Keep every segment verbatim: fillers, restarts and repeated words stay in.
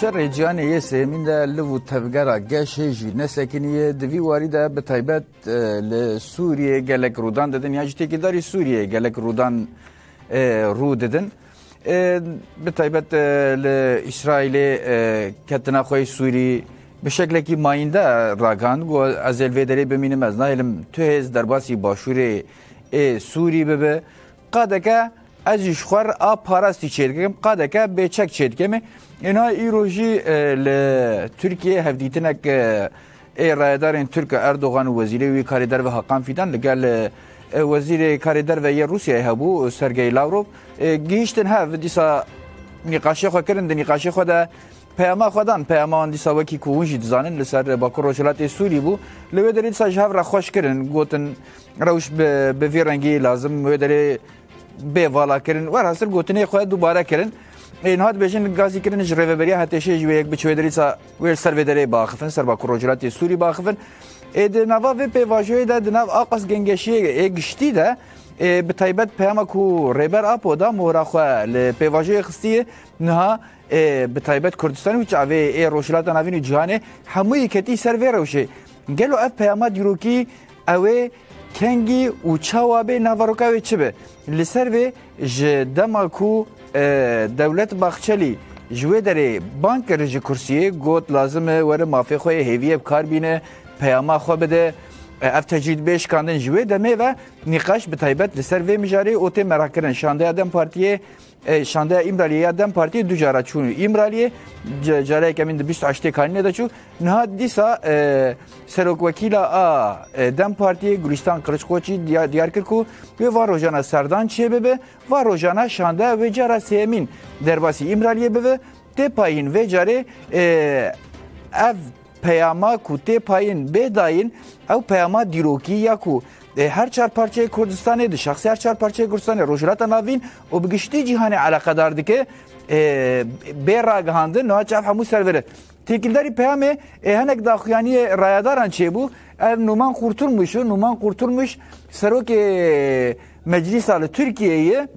Şerê cîhanê yê sêmîn de liv û tevgera geşê jî nesekiniye. Di vî warî de bi taybet, e, li Sûriyê gelek rûdan didin, yan jî têkildarî Sûriyê gelek rûdan, e, rû didin. E, bi taybet, e, li Îsraîlê, e, ketina xwe yê Sûrî bi şeklekî mayînde ragihand, got, ez ê li vê derê bimînim, ez nahêlim tu hêz derbasî başûrê ê Sûrî bibe. Qadeke ez jî ji xwe re a parastî çêdikim, qadeke bêçek çêdikim. Êna îro jî, e, li Tirkiyeyê hevdîtinek, e, ê rayedarên Tirk Erdogan û wezîrê wî karê derve Hakan Fidan li gel, e, wezîrê karê derve yê Rûsyayê hebû, Sergey Lavrov, e, gihîştin hev, dîsa nîqaşê xwe kirin, di nîqaşê xwe de peyama xwe dan. Peyama wan dîsa wekî ku hûn jî dizanin li ser Bakur Rojhilatê Sûrî bû. Li wê derê dîsa ji hev re xweş kirin, gotin rewş bi, bi vî rengî lazim wê derê bê vala kirin. Werhasil gotinê xwe dubare kirin. Ê, niha dibêjin gazî kirin ji rêveberiya H T Ş'ê ji wê yek biçi wê derê dîsa wê li ser vê derê biaxifin, ser Bakur Rojhilatê Sûrî biaxifin. Ê, di nava vê pêvajoyê de, di nav a qas gengeşiyê ê giştî de, ê, bi taybet peyama ku Rêber Apo da mora xwe li pêvajoyê xistiye, niha, ê, bi taybet Kurdistan û çavê ê Rojhilata Navîn û cîhanê hemûyî ketî ser vê rewşê. Gelo ev peyama dîrokî ew ê kengî û çawa bê, naveroka wê çi be? Li ser vê, ji dema ku, e, Dewlet Bahçelî ji wê derê bang kir ji kursiyê, got, lazim e were mafê xwe yê hêviyê bi kar bîne, peyama xwe bide. E, ev tecrîd bê şikandin. Ji wê demê ve nîqaş bi taybet li ser vê mijarê û tê merak kirin. Şandeya DEM Partiyê, e, şandeya Îmraliyê ya DEM Partiyê du cara çûn Îmraliyê. Ce-, cara yekemîn di bîst û heştê Kanînê de çû. Niha dîsa, e, serokwekîla a, e, DEM Partiyê Gulîstan Kiliçkoçî diya-, diyar kir ku wê van rojana serdan çêbibe. Va rojana şandeya wê cara sêyemîn derbasî Îmraliyê bibe. Tê payîn vê carê, e, ev peyama ku tê payîn bê dayîn, ew peyama dîrokî ya ku, e, her çar parçeyê Kurdistanê, di şexsê her çar parçeyê Kurdistanê, Rojhilata Navîn û bi giştî cîhanê eleqedar dike, e, bê ragihandin, niha çav hemû ser vir e. Têkildarî peyamê, e, hinek daxuyaniyê rayedaran çêbû. Ev Numan Kurtulmuş û Numan Kurtulmuş serokê Meclîsa li Tirkiyeyê ye.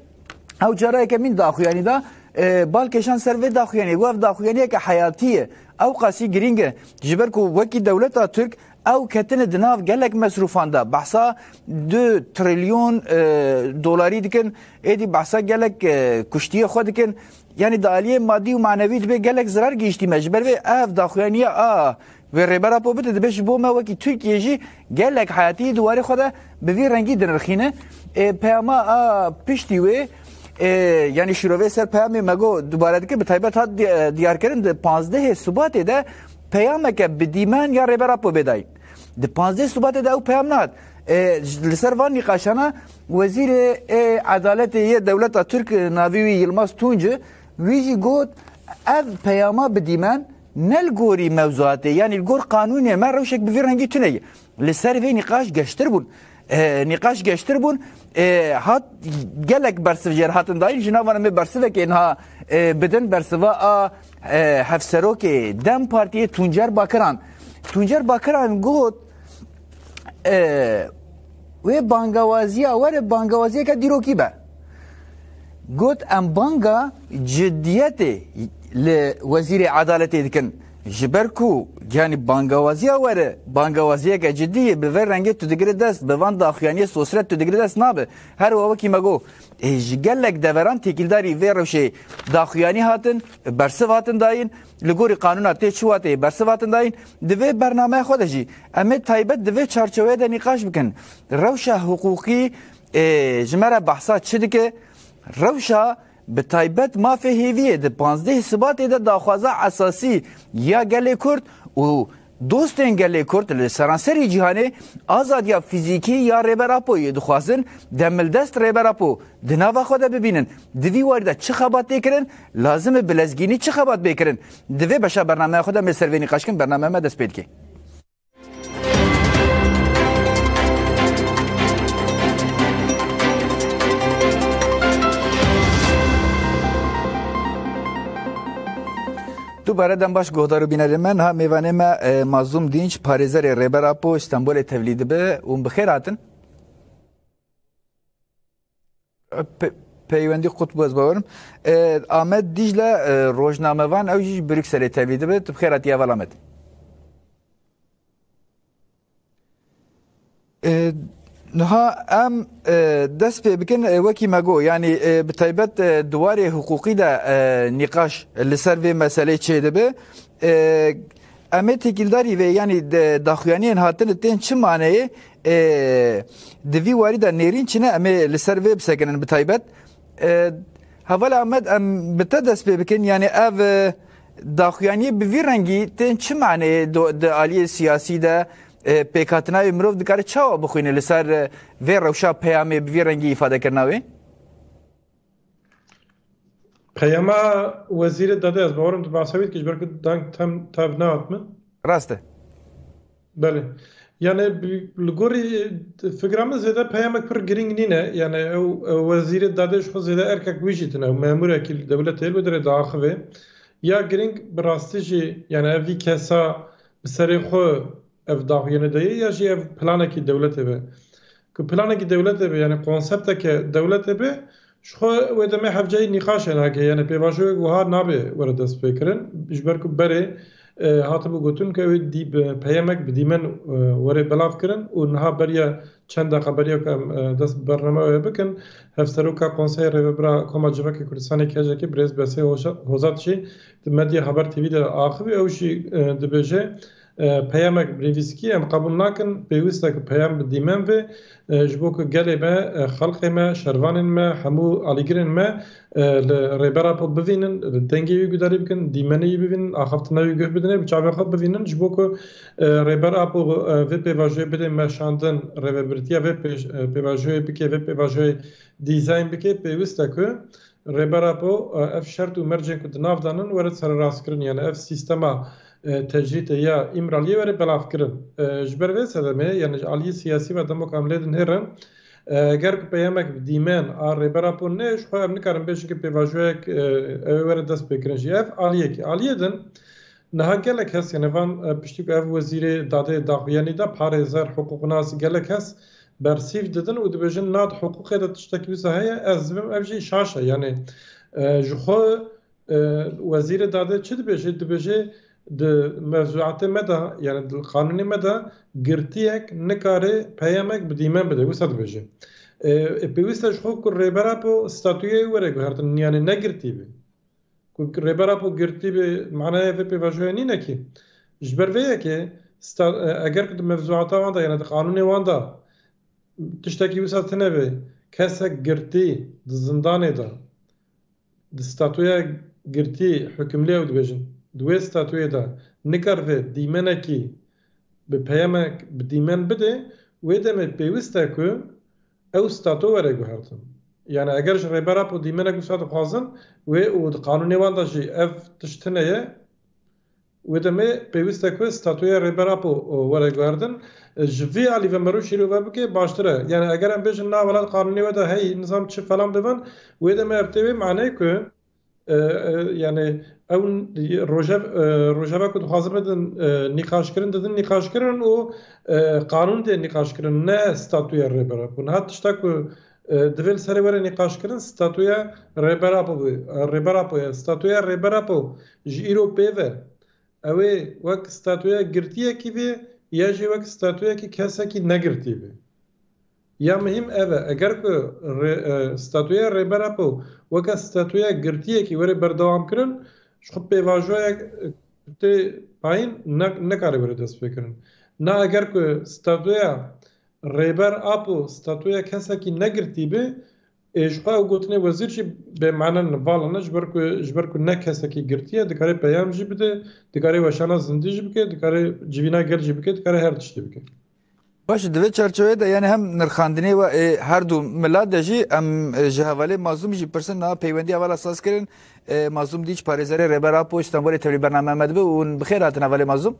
Ew cara yekemîn daxuyanî da, e, bal kêşan ser vê daxuyaniyê. Got, ev daxuyaniyeke heyatî ye. Ew qasî girîng e. Ji ber ku wekî dewleta Tirk ew ketine di nav gelek mesrûfan de. Behsa du trilyon, e, dolarî dikin. Êdî behsa gelek, e, kuştiyê xwe dikin. Yanî di aliyê madî û manevî dibê gelek zirar gihîştî me. Ji ber vê ev daxuyaniya a wê Rêber Apo bide, dibe ji bo me wekî Tirkiye jî gelek heyatî di warê xwe de bi vî rengî dinirxîne. E, peyama a piştî wê, e, yanî şîrovê ser peyamê me got dubare dike, bi taybet hat di-, diyarkirin di panzdehê Sibatê de peyameke bi dîmen ya Rêber Apo bê dayîn. Di panzdehê Sibatê de ew peyam nehat. E, ji, li ser van nîqaşana Wezîrê, e, Edaletê yê dewleta Tirk, e, navê wî Yilmaz Tunç e, wî jî got, ev peyama bi dîmen ne li gorî mewzuatê, yanî li gor qanûnê me rewşek bi vî rengî tune ye. Li ser vê nîqaş geştir bûn. E, nîqaş geştir bûn. E, hat gelek bersiv jê re hatin dayîn. Ji nava me bersivekê niha, e, bidin, bersiva a, e, hevserokê DEM Partiyê Tuncer Bakiran. Tuncer Bakiran got, e, wê bangawaziya were bangawaziyeke dîrokî be. Got, em banga cidiyetê li Wezîrê Edaletê dikin. Ji ber ku, yanî bangawaziya were bangawaziyeke cidî ye, bi vê rengê tu digire dest, bi van daxuyaniyê sosret tu digire dest nabe. Her wiha wekî me got, ê, ji gelek deveran têkildarî vê rewşê daxuyanî hatin, bersiv hatin dayîn, li gorî qanûna tê çi wateyê bersiv hatin dayîn, di vê bernameya xwe de jî em ê taybet di vê çarçeweyê de nîqaş bikin. Rewşa hiqûqî, ê, ji me re behsa çi dike? Rewşa bi taybet mafê hêviyê di panzdehê Sibatê de daxwaza esasî ya gelê Kurd û dostên gelê Kurd li seranserî cîhanê azadiya fîzîkî ya Rêber Apoyê dixwazin, demildest Rêber Apo di nava xwe de bibînin. Di vî warî de çi xebat tê kirin? Lazim e bi lezgînî çi xebat bê kirin? Di vê beşa bernameya xwe de me ser vê nîqaş kin, bernameya me dest pê dike. Dubare dem baş guhdar û bînerên me. Niha mêvanê me, e, Mazlûm Dînç, parêzerê Rêber Apo, Stenbolê tevlî dibe û bi xêr hatin. Pe-, Peywendî qut bû, ez bawerim. E, Amed Dîcle, e, rojnamevan, ew jî ji Brukselê tevlî dibe. Tu bi xêr hatî heval Amed. E, niha em, e, dest pê bikin, e, wekî me got, yanî, e, bi taybet, e, di warê hiqûqî de, e, nîqaş li ser vê meselê çêdibe. E, em ê têkildarî vê, yanî de, daxuyaniyên hatine tên çi maneyê, e, di vî warî de nêrîn çi ne, em ê li ser vê bisekinin bi taybet. E, Heval Amed, em bi te dest pê bikin, yanî ev, e, daxuyaniyê bi vî rengî tên çi maneyê do-, di aliyê siyasî de, e, pêkhatina wê mirov dikare çawa bixwîne li ser, e, vê rewşa peyamê bi vî rengî îfadekirina wê? Peyama Wezîrê Dadê, ez bawerim tu behsa wî dikî, ji ber ku deng tem tev nehat min. Rast e. Belê. Yani bi-, li gorî fikra min zêde peyamek pir girîng nîne. Yani ew, ew Wezîrê Dadê ji xwe zêde erkek wî jî tine. Ew memurekî li dewletê li wê derê diaxive. Ya girîng bi rastî jî, yani ev vî kesa bi serê xwe ev daxuyanî daye ya jî ev planekî dewletê be. Ku planekî dewletê be, yani konsepteke dewletê be, ji xwe wê demê hevceyî nîqaşê nake, yani pêvajoyek wiha nabe were destpêkirin. Ji ber ku berê, e, hatibû gotin ku ew ê dî-, bi peyamek bi dîmen, e, were belav kirin û niha beriya çend deqa beriya ku em, e, dest bi bernameya wê bikin, Hevseroka Konseyê Rêvebira Koma Civakê Kurdistanê K C K birêz Besê Hoja-, Hozat jî di Medya Haber T V de axivî, ew jî, e, dibêje, e, peyamek bi nivîskî em qebûl nakin, pêwîst e ku peyam bi dîmen vê, e, ji bo ku gelê me, e, xelkê me, şervanên me, hemû alîgirên me, e, li Rêber Apo bivînin, li dengê wî gudarî bikin, dîmenê wî bivînin, axaftina wî guh bidin, bi çavê xwe bivînin, ji bo ku, e, Rêber Apo, e, vê pêvajoyê bide meşandin, rêvebirtiya vê pêş-, e, pêvajoyê bike, vê pêvajoyê dîzayn bike, pêwîst e ku Rêber Apo, e, ev şert û mercên ku di nav de nin were sererastkirin, yani ev sîstema, e, tecrîtê ya Îmraliyê were belavkirin. E, ji ber vê sedemê, yani ji aliyê siyasî ve dema ku em lê dinihêrin, e, eger ku peyamek bi dîmen a Rêber Apo ne, ji xwe em nikarin bêjin ku pêvajoyek, e, ew ê were destpêkirin jî. Ev aliyekî. Aliyê din, niha gelek kes, yani van, e, piştî ku ev wezîrê dadê daxuyanî de, parêzer, hiqûqnas, gelek kes bersîv didin û dibêjin, na di hiqûqê de tiştekî wisa heye, ez dibim ev jî şaş e. Yani, e, ji xwe, e, wezîrê dadê çi dibêje? Dibêje, di mevzuatê me de, yani di qanûnê me de girtiyek nikare peyamek bi dîmen bide. Wisa dibêje. E, e, pêwîst e ji xwe ku Rêber Apo statûyê were guhertin, yani ne girtî be. Ku Rêber Apo girtî be, manaya vê pêvajoyê nîne kî. Ji ber vê yekê sta-, e, eger ku di mevzuata wan de, yani di qanûnê wan de tiştekî wisa tune be, kesek girtî di zindanê de, di statuya girtî hukimlî ew dibêjin, di wê statuyê de nikaribe dîmenekî bi peyamek bi dîmen bide, wê demê pêwîst e ku ew stato were guhertin. Yani eger ji Rêber Apo dîmenek wisa dixwazin, wê û di qanûnê wan de jî ev tişt tune ye, wê demê pêwîst e ku statuya Rêber Apo, e, were guhertin. E, ji vî alî ve mero şîrove bike baştir e. Yani eger em bêjin na welat qanûnê we de hey nizam çi falan bivan, wê demê ev tê wê manê ku e, e, yani ew rojev-, e, rojeva ku dixwazin bidin, e, nîqaşkirin, didin nîqaşkirin û, e, qanûn tê nîqaşkirin, ne statuya Rêber Apo. Niha tişta ku, e, divê li serê were nîqaşkirin, statuya Rêber Apo bû, e, Rêber Apo ye. Statuya Rêber Apo ji îro pê ve ew ê wek statuya girtiyekî bê ya jî wek statuyekî kesekî negirtî bê. Ya muhîm ev e, eger ku rê-, e, statuya Rêber Apo weke statuya girtiyekî were berdewam kirin, ji xwe pêvajoyek, e, tê payîn ne-, nekare were destpêkirin. Na eger ku statuya Rêber Apo statuya kesekî negirtî be, ê, ji xwe ew gotinê wezîr jî bêmane ne, vala ne, ji ber ku, ji ber ku ne kesekî girtî ye, dikare peyam jî bide, dikare weşana zindî jî bike, dikare civîna gel jî bike, dikare her tiştî bike. Baş e, di vê çarçeweyê de, yani hem nirxandinê we ê her du mila de jî em, e, ji hevalê Mazlûm jî pirsin, niha peywendî hevala saz kirin. E, Mazlûm Dîç, parêzerê Rêber Apo, Stenbolê tevlî bername me dibe û hûn bi xêr hatin hevalê Mazlûm.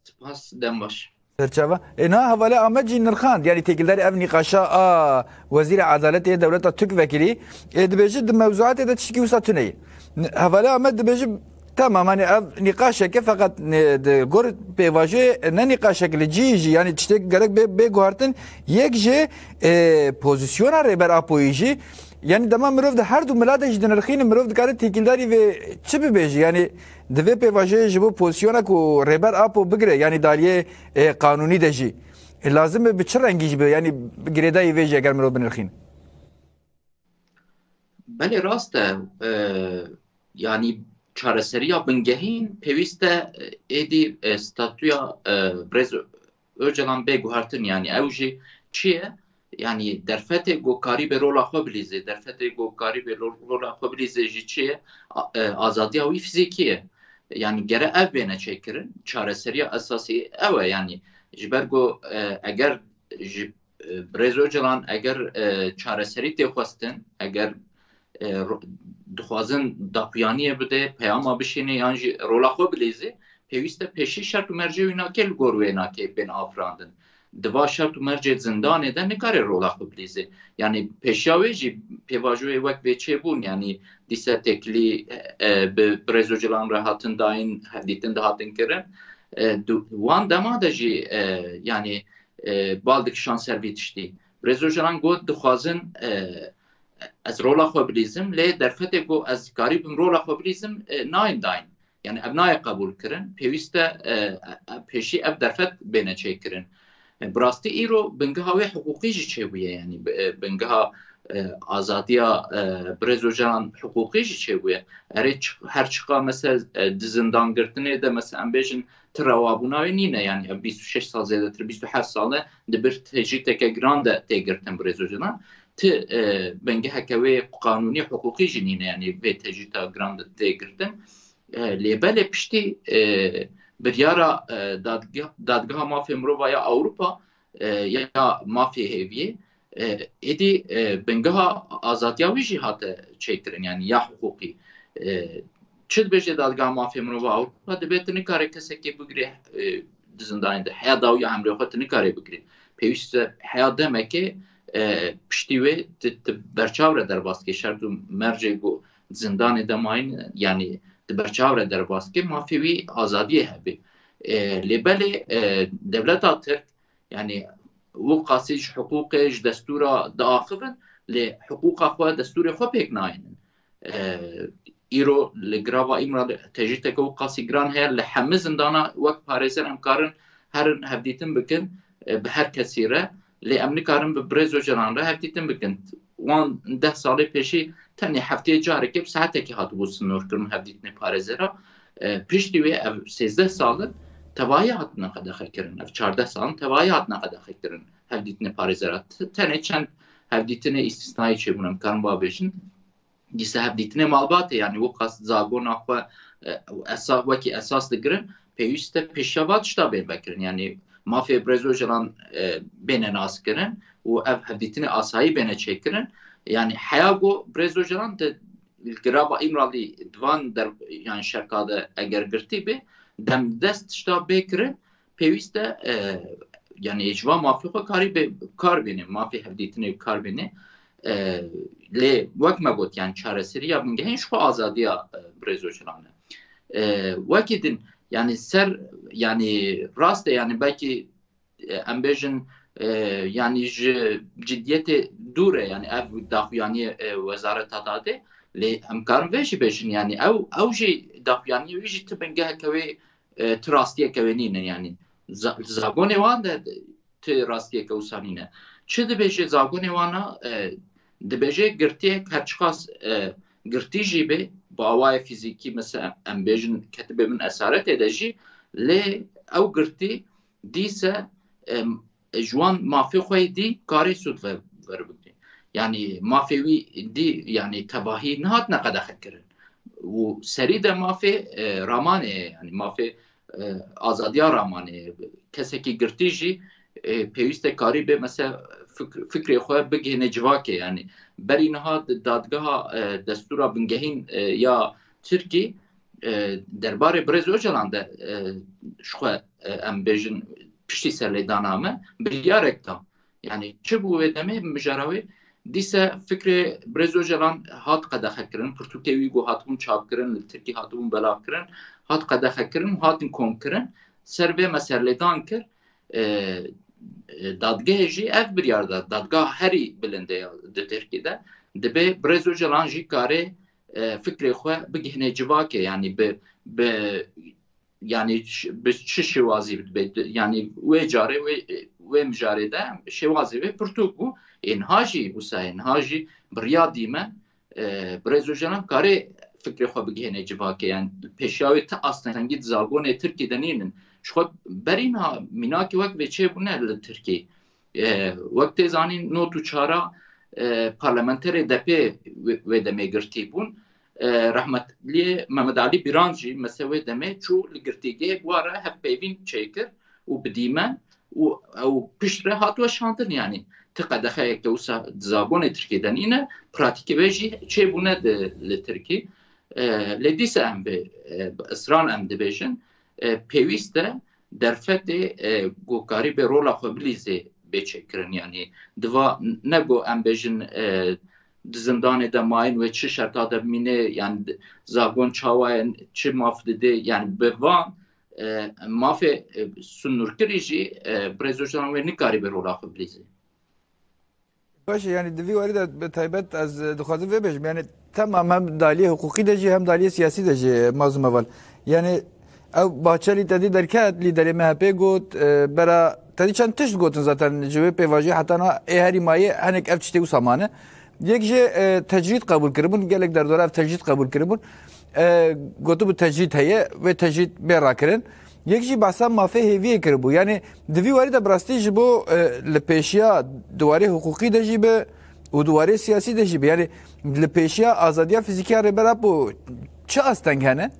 Spas, dem baş. Serçava. E, niha hevalê Amed jî nirxand, yani têkildarî ev nîqaşa a Wezîrê Edaletê yê dewleta Tirk vekirî, e, dibêje di mewzuatê de tiştekî wisa tune ye. N-, hevalê Amed dibêje, Tamam, hani ev nîqaşeke, feqet ne, di gor pêvajoyê ne nîqaşek li cî jî, yani tiştek gerek bê, bê guhartin. Yek jî, e, pozisyona Rêber Apoyî jî, yani dema mirov di her du mila de jî dinirxîne, mirov dikare têkildarî vê çi bibêje? Yani di vê pêvajoyê ji bo pozisyona ku Rêber Apo bigire, yani daliyê, e, qanûnî de jî, e, lazim be bi çi rengî jî be, yani girêdayî vê jî eger mirov binirxîne? Belê rast e. E, yanî çareseriya bingehîn pêwîst e, êdî, e, statûya, e, Birêz Ocalan bê guhertin, yanî ew jî çi ye? Yanî derfetê ku karîbe rola xwe bilîzê, derfetê ku karîbe lo-, rola xwe bilîzê jî çi ye? A-, e, azadiya wî fizîkî ye. Yanî gere ev bêne çêkirin, çareseriya esasî ew e, yanî ji ber ku, e, eger ji e, Birêz Ocalan eger, e, çareserî tê xwestin, eger, e, ro-, dixwazin daxuyaniyê bide, peyama bişîne yan jî rola xwe bilîze, pêwîst e pêşî şert û mercê wî nake li gor wê nake bên afirandin. Di va şert û mercê zindanê de nikare rola xwe bilîze. Yanî pêşiya wê jî pêvajoyê wek vê çêbûn, yanî dîse têkilî, e, bi Birêz Ocalan re hatin dayîn, hevdîtin dihatin kirin. E, di wan dema de jî, e, yanî e, bal dikişan ser vî tiştî. Birêz Ocalan got, dixwazin, e, ez rola xwe bilîzim, lê derfetê ku ez karîbim rola xwe bilîzim, e, nayên dayîn. Yani ev nayê qebûl kirin. Pêwîst e, e, e, pêşî ev derfet bêne çêkirin. E, bi rastî îro bingeha wê hiqûqî jî çêbûye, yani bi-, e, bingeha, e, azadiya, e, Birêz Ocalan hiqûqî jî çêbûye. Erê çi-, her çiqa mesela, e, di zindangirtinê de mesela em bêjin ti rewabûna wê nîne, yani ev bîst û şeş sal zêdetir, bîst û heft sal e di bir tecrîteke giran de tê girtin Birêz Ocalan. Ti, e, bingeheke wê qanûnî, hiqûqî jî nîne, yani vê tecrîta giran de tê girtin. E, lê belê piştî, e, biryara, e, dadge-, dadgeha mafê mirova ya Ewropa, e, ya mafê hêviyê, e, êdî, e, bingeha azadiya wî jî hate çêkirin, yani ya hiqûqî. E, çi dibêje dadgeha mafê mirova Ewropa, dibê tu nikare kesekê bigirê, e, di zindanê de, heya dawiya emrê xwe tu nikare bigirê. Pêwîst e heya demekê, e, piştî wê tu, tu berçav re derbas kê, şert û mercê ku zindanê de mayîn, yani tu berçav re derbas kê, mafê wî azadiyê hebe. E, lê belê, e, dewleta Tirk, yani wek qasî ji hiqûqê, ji destûra diaxivin, lê hiqûqa xwe, destûrê xwe pêk nayînin. E, îro li girava Îmralî tecrîteke wek qasî giran heye, li hemî zindana wek parêzer em karin herin hevdîtin bikin, e, bi her kesî re, lê em nikarin bi Birêz Ocalan re hevdîtin bikin. Wan deh salê pêşî tenê hefteyê carekê bi saetekê hatibû sinorkirin hevdîtinê parêzera. E, piştî wê ev sêzdeh sal in tevahî hatine qedexekirin. Ev çardeh sal in tevahî hatine qedexekirin hevdîtinê parêzera. T-, tenê çend hevdîtinê îstîsnayî çêbûne, em karin ba bêjin. Dîsa hevdîtinê malbatê, yani wek qas zagona xwe, e, esa-, wekî esas digirin, pêwîst e pêşiya va tişta bên vekirin. Yani mafê Birêz Ocalan, e, bêne naskirin û ev hevdîtinê asayî bêne çêkirin. Yani heya ku Birêz Ocalan di girava Îmralî di van der-, yani şerka de eger girtî be, demdest tişta bê kirin, pêwîst e, e, yani ji van mafê xwe karî bê, kar bêne, mafê hevdîtinê kar bêne. E, lê wek me got, yani çareseriya bingehîn ji xwe azadiya, e, Birêz Ocalan e. E, wekî din, yani ser, yani rast e, yani belkî, e, em bêjin, e, yani ji ciddiyetê dûr e, yani ev daxuyaniyê, e, Wezareta Dadê, lê em karin vê jî bêjin, yani ew, ew jî daxuyaniyê wî jî ti bingeheke wê, e, ti rastiyeke wê nîne, yani za-, zagonê wan de ti rastiyeke wisa nîne. Çi dibêje zagonê wana? E, dibêje girtiyek her çiqas, e, girtî jî be, bi awayê fîzîkî, mesela em bêjin ketibê min esaretê de jî, lê ew girtî dîse, em, ji wan mafê xwe yê dî karê sûd ve-, verbigirê. Yani mafê wî dî, yani tevahî nehatine qedexe kirin. Û serî de mafê, e, ramanê ye, yani mafê, e, azadiya ramanê ye. Kesekî girtî jî, e, pêwîst e karî bê, mesela fik-, fikrê xwe bigihîne civakê. Yani berî niha di dadgeha, e, destûra bingehîn, e, ya Tirkî, e, derbarê Birêz Ocalan de, e, ji xwe, e, em bêjin piştî serlêdana me biryarek da. Yani çi bû wê demê, mijara wê, Dîse fikrê Birêz Ocalan hat qedexekirin, pirtûkê wî ku hatibûn çapkirin, li Tirkî hatibûn belavkirin, hat qedexekirin û hatin komkirin. Ser vê me serlêdan kir. E, e, dadgehê jî ev biryar da. Dadgeha herî bilind e di Tirkî de. Dibê Birêz Ocalan jî karê, e, fikrê xwe bigihîne civakê, yanî bi, bi, yanî ş-, bi çi şêwazî dibe, yanî wê carê, wê, wê mijarê de şêwazê wê pirtûk bû. Ê niha jî wisa ye, niha jî bi riya dîmen, e, Birêz Ocalan karê fikrê xwe bigihêne civakê, yanî pêşiya wê ti astengî di zagonê Tirkî de nînin. Ji xwe berî niha mînakê wek vê çêbûne li Tirkî. E, wek tê zanîn, not û çara, e, parlamenterê D P wê, wê demê girtî bûn. E, rehmetliyê Mehmet Alî Bîran jî mese wê demê çû li girtîgehê bi wa re hevpeyvîn çêkir û bi dîmen û ew piştre hat weşandin, yanî ti qedexeyeke wisa di zagonê Tirkî de nîne, pratîkê wê jî çêbûne di, li Tirkî. E, lê dîsa em bi, e, bi isran em dibêjin, e, pêwîst e derfetê, e, ku karî bê rola xwe bilîzê bê çêkirin. Yanî diva ne ku em bêjin, e, di zindanê de mayîn wê çi şerta de bimîne, yanî di-, zagon çawa ye, çi maf didê, yanî bi van, e, mafê, e, sinûrkirî jî, e, Birêz Ocalan wê nikarî bê rola xwe bilîzê. Baş e, yanî di vî warî de bi taybet ez, e, dixwazim vê bêjim. Yanî temam hem di aliyê hiqûqî de jî hem di aliyê siyasî de jî, e, mazlûm heval. Yanî ew Bahçelî te dî derket, lîderê M H P got, e, bera te dî çend tişt gotin zaten ji wê pêvajoyê heta niha ê herî mayê hinek ev tiştê wisa mane. Yek jî, e, tecrîd qebûl kiribûn, gelek derdora ev tecrîd qebûl kiribûn. E, gotibû tecrîd heye, wê tecrîd bê rakirin. Yek jî behsa mafê hêviyê kiribû. Yanî di vî warî de bi rastî ji bo, e, li pêşiya di warê hiqûqî de jî be û di warê siyasî de jî be. Yanî li pêşiya azadiya fizîkî ya Rêber Apo çi asteng hene?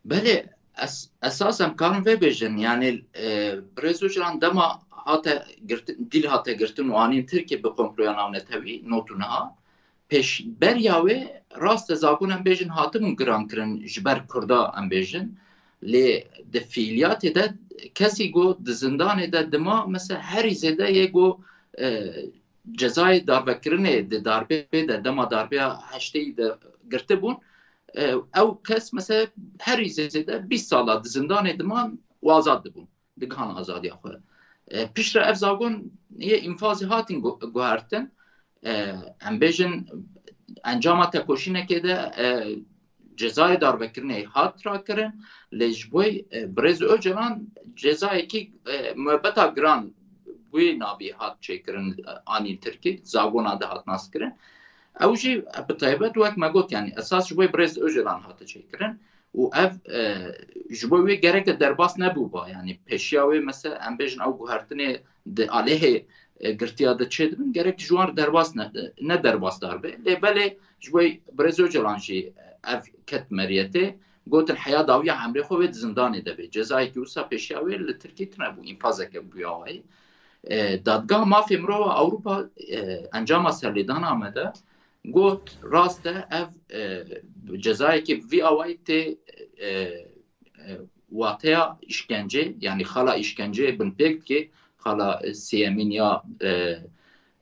Belê, es-, esas em karin vê bêjin. Yanî, e, Birêz Ocalan dema hate girtin, dîl hate girtin û anîn Tirkiye bi komploya navnetewî, not û niha, pêşberiya wê rast e, zagon em bêjin hatibûn giran kirin ji ber Kurda em bêjin. Lê di fiiliyatê de kesî ku di zindanê de dima, mesela herî zêde yê ku, e, cezayê darvekirinê di darbê de, dema darbeya heştê de girtibûn, e, ew kes mesela herî zêde bîst sala di zindanê diman û azad dibûn, digihan azadiya xwe. E, piştre ev zagon yê înfazê hatin gu-, guhertin. E, em bêjin encama tekoşînekê de, e, cezayê darvekirinê hat rakirin, lê ji bo, e, Birêz Ocalan cezayekî, e, muebeta giran wê navî hat çêkirin, e, anîn Tirkî, zagona de hat naskirin. Ew jî, e, bi taybet wek me got, yanî esas ji bo Birêz Ocalan hate çêkirin û ev, e, ji bo wê gereke derbas nebûba, yanî pêşiya wê, mesela em bêjin ew guhertinê di aleyhê, e, girtiya de çêdibin, gerek ji wan re derbas ne, ne derbasdar be. Lê belê ji bo Birêz Ocalan jî ev ket meriyetê, gotin heya dawiya emrê xwe wê di zindanê de be. Cezayekî wisa pêşiya wê li Tirkî tune bû, înfazeke bûya wayî. E, Dadgeha Mafê Mirova Ewropa, e, encama serlêdana me de got, rast e, ev, e, cezayekî vî awayî tê, e, e, wateya îşkencê, yanî xala îşkenceyê binpêk dike, xala, e, sêyemîn ya, e,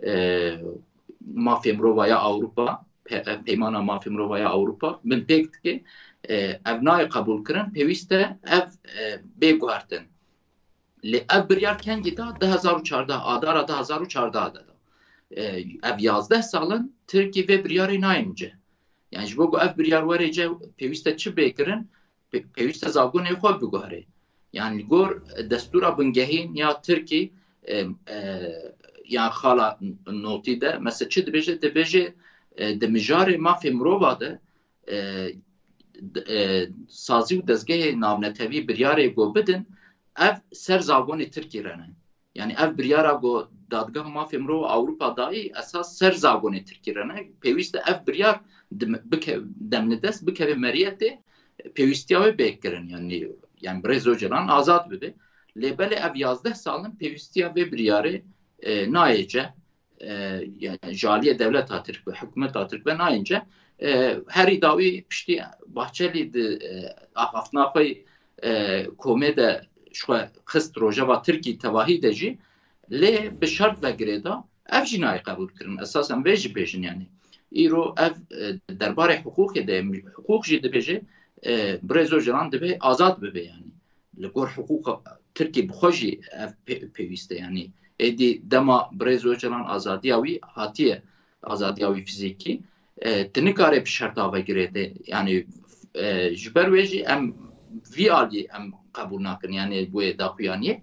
e, mafê mirova ya Ewropa, pe-, e, peymana mafê mirova ya Ewropa binpêk dike, e, ev nayê qebûlkirin, pêwîst e ev, e, bê guhertin. Lê ev biryar kengî da? Du hezar û çardeh, adara du hezar û çardeh de da. E, ev yazdeh sal in Tirkî vê biryarê nayên ce. Yani ji bo ku ev biryar were ce, pêwîst e çi bê kirin? Pê-, pêwîst e zagonê xwe biguherê. Yani li gor destûra bingehîn ya Tirkî, e, e, ya xala notî de, mesela çi dibêje? Dibêje, e, di mijarê mafê mirova de, e, d-, e, sazî û dezgehê navnetewî biryarê ku bidin, ev ser zagonê Tirkî re ne. Yani ev biryara ku Dadgeha Mafê Mirova Ewropa dayî, esas ser zagonê Tirkî re ne. Pêwîst e ev biryar dim-, bike-, demnidest bikeve meriyetê, pêwîstiya wê bê kirin. Yani, yani Birêz Ocalan azad bibe. Lê belê ev yazdeh sal in pêwîstiya vê biryarê, e, nayê ce. E, yani ji aliyê dewleta Tirk ve, hikûmeta Tirk ve nayên ce. E, herî dawî piştî Bahçelî di, e, axaftina xwe, e, komê de ji xwe xist rojeva Tirkî tevahî de jî, Lê bi şert ve girêda, ev jî nayê qebûlkirin. Esasen vê jî bêjin, yanî îro ev, e, derbarê hiqûqê de ye. Hiqûq jî dibêje, e, Birêz Ocalan divê azad bibe, yanî li gor hiqûqa Tirkî bi xwe jî ev pê-, pêwîst e, yanî êdî dema Birêz Ocalan azadiya wî hatiye, azadiya wî fîzîkî, e, tu nikare bi şerta ve girêde. Yanî, e, ji ber wê jî em vî alî em qebûl nakin, yanî wê daxuyaniyê,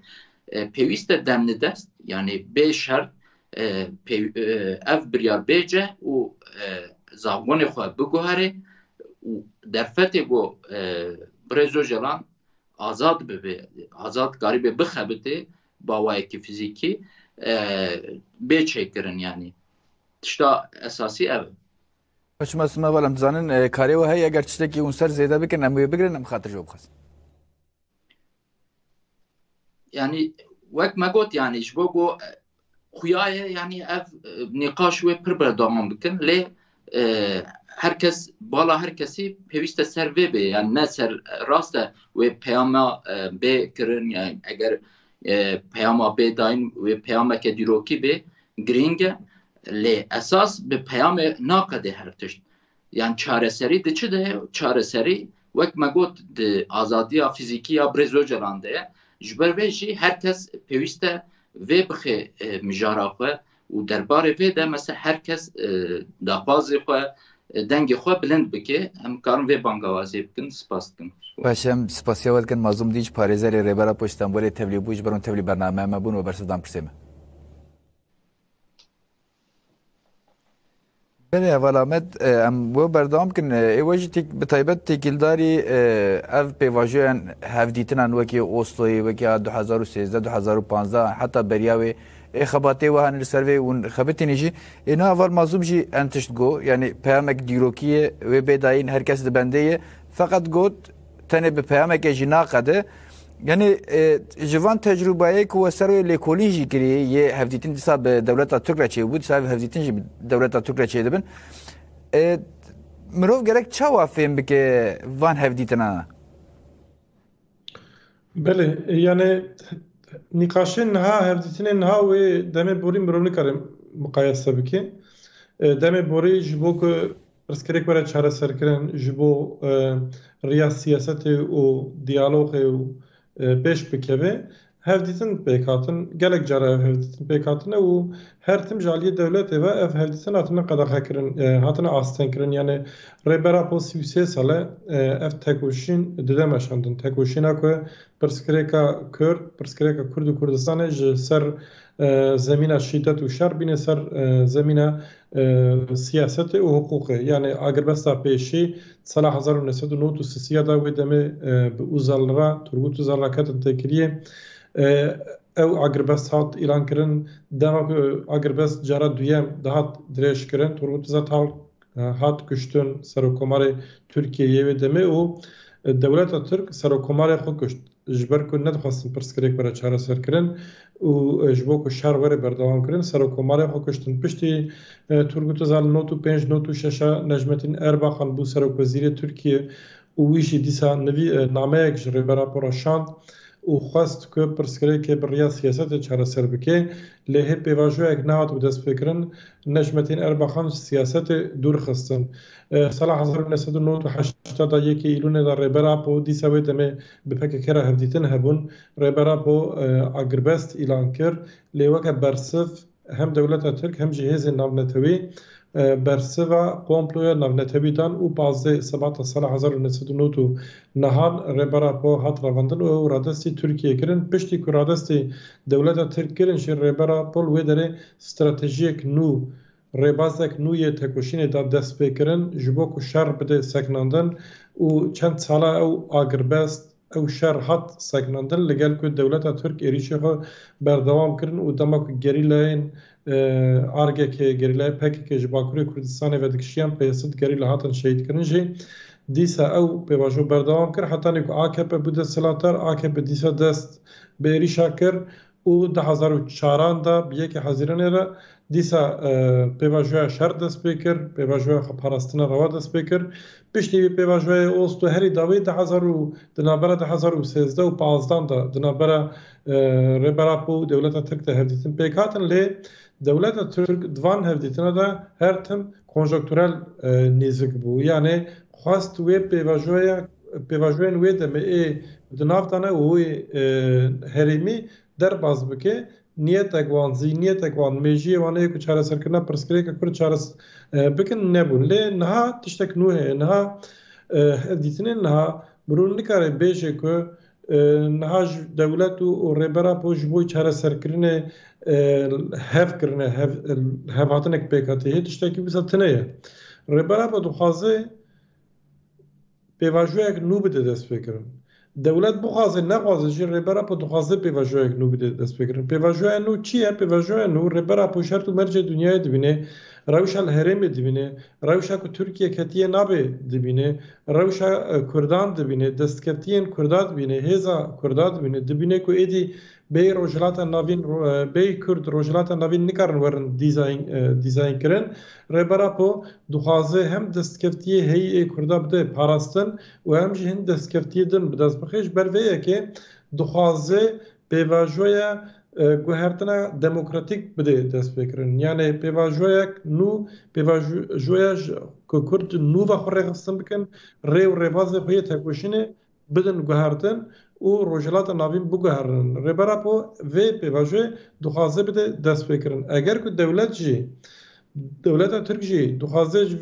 e, pêwîst e demnidest, yanî bê şert, e, pêw-, e, ev biryar bêce û, e, zagonê xwe biguhere û derfetê ku, e, Birêz Ocalan azad bibe, azad karîbe bixebitê bi awayekî fîzîkî, e, bê çêkirin, yanî tişta esasî ev e. Paşima sima vala, em dizanin, e, karê we heye, eger tiştekî hûn ser zêde bikin, em wê bigirin, em xatir ji we bixwazin. Yanî wek me got, yanî ji bo ku, e, xuya ye, yanî ev, e, nîqaş wê pir berdewam bikin, lê, e, her kes, bala her kesî pêwîst e ser vê bê, yanî ne ser, e, rast e wê peyama, e, bê kirin, yanî eger, e, peyama bê dayîn, wê peyameke dîrokî bê, girîng e, lê esas bi peyamê naqede her tişt. Yan çareserî di çi de ye? Çareserî, wek me got, di azadiya fîzîkî ya Birêz Ocalan de ye. Ji ber vê jî her kes pêwîst e vê bixê, e, mijara xwe û derbarê vê de, mesela, her kes, e, daxwazê xwe, e, dengê xwe bilind bike. Em karin vê bangawazê bikin. Spas dikim. Baş e, em spasiya we dikin. Mazlûm Dîç, parêzerê Rêber Apo ji Stenbolê tevlî bû, ji ber hûn tevlî bername me bûn û bersiv dan pirsê me. Belê, heval Amed, e, em we berdewam bikin. E, ê we jî têk-, bi taybet têkildarî, e, ev pêvajoyan hevdîtinan wekî Osloyê, wekî a du hezar û sêzdeh, du hezar û panzdeh, heta beriya wê, ê xebatê we hene li ser vê û xebitînî jî. Ê niha heval Mazlûm jî en tişt got, yanî peyamek dîrokî ye, wê bê dayîn, her kes di bendê ye. Feqet got, tenê bi peyamekê jî naqede. Yanî, e, ji van tecrûbeyê ku we ser wê lêkolîn jî kirî, yê hevdîtin dîsa bi dewleta Tirk re çêbû, dîsa ev hevdîtin jî bi dewleta Tirk re çêdibin. E, mirov gerek çawa fêm bike van hevdîtinan? Belê, e, yanî nîqaşên niha, hevdîtinên niha wê demê borî mirov nikare miqayese bike. E, demê borî ji bo ku pirsgirêk were çareserkirin, ji bo, e, riya siyasetê û diyalogê û, e, pêş bikeve, hevdîtin pêk hatin, gelek cara ev hevdîtin pêk hatine û her tim ji aliyê dewletê ve ev hevdîtin hatine qedexekirin, e, hatine astengkirin. Yanî Rêber Apo sî û sê sal e, e, ev tekoşîn dide meşandin. Tekoşîna ku pirsgirêka Kurd, pirsgirêka Kurd û Kurdistanê ji ser, e, zemîna şîdet û şer bîne ser, e, zemîna, e, siyasetê û hiqûqê. Yanî agirbesta pêşî sala hezar û neh sed û nod û sisiya da wê demê, e, bi Uzal re, Turgut Uzal re ketin têkiliyê. E, ew agirbest hat îlan kirin. Dema ku agirbest cara duyem dihat dirêj kirin, Turgut Uzal, e, hat kuştin, serokkomarê Tirkiyeyê wê demê û, e, dewleta Tirk serokkomarê xwe kuşt. Ji ber ku nedixwestin pirsgirêk were çareserkirin û, e, ji bo ku şer were berdewam kirin, serokkomarê xwe kuştin. Piştî, e, Turgut Özal nod û pênc, nod û şeş a Necmettin Erbakan bû serokwezîrê Tirkiye û wî jî dîsa nivî-, e, nameyek ji Rêber Apo re şand û xwest ku pirsgirêkê bi riya siyasetê çareser bike. Lê hê pêvajoyek nehat bi destpêkirin, Necmettin Erbakan ji siyasetê dûr xistin. E, sala hezar û neh sed û nod û heşt de yekê Îlûnê de Rêber Apo, dîsa wê demê bi P K K re hevdîtin hebûn, Rêber Apo, e, agirbest îlan kir. Lê weke bersiv hem dewleta Tirk hem jî hêzên navnetewî, e, bersiva komploya navnetewî dan û pazdeh Sebata sala hezar û neh sed û nod û nehan Rêber Apo hat revandin û ew radestî Tirkiyê kirin. Piştî ku radestî dewleta Tirk kirin jî, Rêber Apo li wê derê stratejiyek nû, rêbazek nû yê tekoşînê da dest pê kirin, ji bo ku şer bide sekinandin û çend sala ew agirbest, ew şer hat sekinandin, li gel ku dewleta Tirk êrîşê xwe berdewam kirin û dema ku gerîlayên, e, argekê, gerîlayê P K K ji Bakurê Kurdistanê ve dikişiyan, pêsid gerîla hatin şehîdkirin jî. Dîsa ew pêvajo berdewam kir, hetanî ku A K P bû desthilatdar, A K P dîsa dest bi êrîşa kir û du hezar û çaran de bi yekê Hezîranê re dîsa, e, pêvajoya şer dest pê kir, pêvajoya xweparastina rewa dest pê kir. Piştî vê pêvajoyê Oslo herî dawî du hezar û, di navbera du hezar û sêzdeh û pazdan de di navbera, e, Rêber Apo û dewleta Tirk de hevdîtin pêk hatin, lê dewleta Tirk di van hevdîtina de her tim konjonkturel, e, nêzik bû. Yanê xwest wê pêvajoya, pêvajoyên wê demê ê di nav de ne û wê, e, herêmî derbas bike. Niyetek wan, zîhniyetek wan, mêjiyê wan ê ku çareserkirina pirsgirêka Kurd çares-, e, bikin nebûn. Lê niha tiştek nû heye. Niha, e, hevdîtinên niha mirov nikare bêje ku, e, niha ji dewlet û, û Rêber Apo ji bo çareserkirinê, e, hev kirine, hev, hevhatinek pêk hatiye. Hê tiştekî wisa tune ye. Rêber Apo dixwaze pêvajoyek nû bide destpêkirin. Dewlet bixwaze nexwaze jî Rêber Apo dixwaze pêvajoyek nû bide destpêkirin. Pêvajoya nû çi ye? Pêvajoya nû Rêber Apo şert û mercê dinyayê dibîne, rewşa li herêmê dibîne, rewşa ku Tirkiye ketiye nabê dibîne, rewşa, e, Kurdan dibîne, destkeftiyên Kurda dibîne, hêza Kurda dibîne, dibîne ku êdî bêyî Rojhilata Navîn, ro-, e, bêyî Kurd Rojhilata Navîn nikarin werin dîzayn, e, dîzayn kirin. Rêber Apo dixwaze hem destkeftiyê heyî ê Kurda bide parastin û hem jî hin destkeftiyê din bi dest bixe. Ji ber vê yekê dixwaze pêvajoya, e, guhertina demokratîk bide destpêkirin. Yanê pêvajoyek nû, pêvajoya ji, ku Kurd nû ve xwe rêxistin bikin, rê û rêbazê xwe yê tekoşînê bidin guhertin û Rojhilata Navîn biguherînin. Rêber Apo vê pêvajoyê dixwaze bide destpêkirin. Eger ku dewlet jî, dewleta Tirk jî dixwaze ji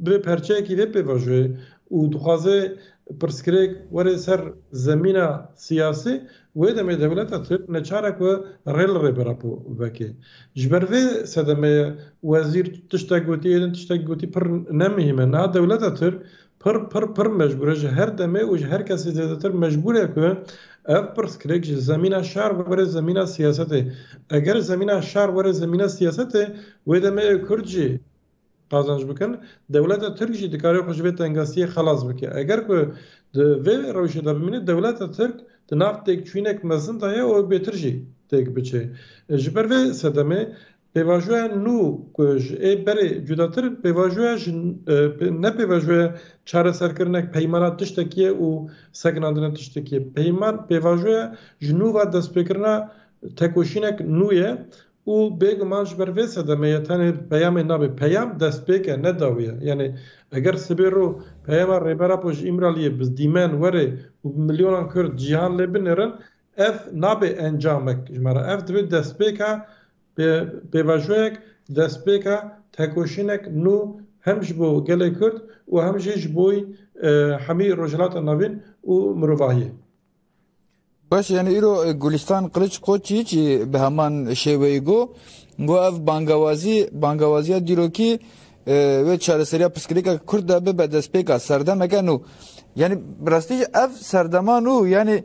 vê perçeyekî vê pêvajoyê û dixwaze pirsgirêk were ser zemîna siyasî, wê demê dewleta Tirk neçar e ku rê li Rêber Apo veke. Ji ber vê sedemê ye wezîr tiştek gotî, êdin tiştek gotî pir ne muhîm e. Niha dewleta Tirk pir, pir, pir mecbûr e ji her demê û ji her kesê zêdetir mecbûr e ku ev pirsgirêk ji zemîna şar were zemîna siyasetê. Eger zemîna şar were zemîna siyasetê, wê demê Kurd jî qazanç bikin, dewleta Tirk jî dikare xwe ji vê tengasiyê xelas bike. Eger ku di vê rewşê de bimîne, dewleta Tirk di nav têkçûyînek mezin de ye û bêtir jî têk biçe. Ji ber vê sedemê pêvajoya nû ku ji ê berê cudatir in, pêvajoya ji, e, pê-, ne pêvajoya çareserkirinek peymana tiştekî ye û sekinandina tiştekî ye. Peyman, pêvajoya ji nû ve destpêkirina tekoşînek nû ye û bêguman ji ber vê sedemê ye tenê peyamê nabe. Peyam destpêk e, ne dawî ye. Yanî eger sibê ro peyama Rêber Apo ji Îmraliyê bi dîmen were û bi milyonan Kurd cîhan lê binêrin, ev nabe encamek ji me re. Ev dibe destpêka pê-, pêvajoyek, destpêka tekoşînek nû hem ji bo gelê Kurd û hem jî ji bo, e, hemî Rojhilata Navîn û mirovahiyê. Baş, yanî îro, e, Gulistan Kılıç Koçyiç jî bi heman şêweyî got, got ev bangawazî, bangawaziya dîrokî, e, wê çareseriya pirsgirêka Kurd de bibe destpêka serdemeke nû. Yanî bi rastî jî ev serdema nû, yanî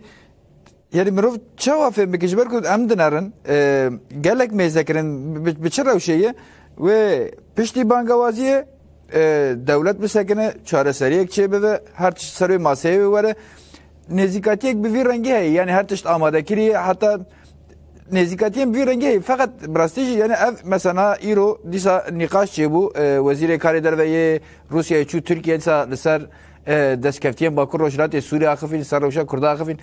Yanî mirov çawa fêm bike? Ji ber ku em dinerin, e, gelek mêze kirin, bi, bi çi rewşê ye? Wê piştî bangawaziyê, e, dewlet bisekine, çareseriyek çêbibe, her tişt ser wê maseyê wê were. Nêzîkatiyek bi vî rengî heye, yanî her tişt amadekirî ye, heta nêzîkatiyên bi vî rengî heye. Feqet bi rastî jî, yanî ev mesela îro dîsa nîqaş çêbû, e, wezîrê karê derve yê Rûsyayê çû Tirkiye, dîsa li ser, e, destkeftiyên Bakur Rojhilatê Sûriyê axifîn, li ser rewşa Kurda axifîn.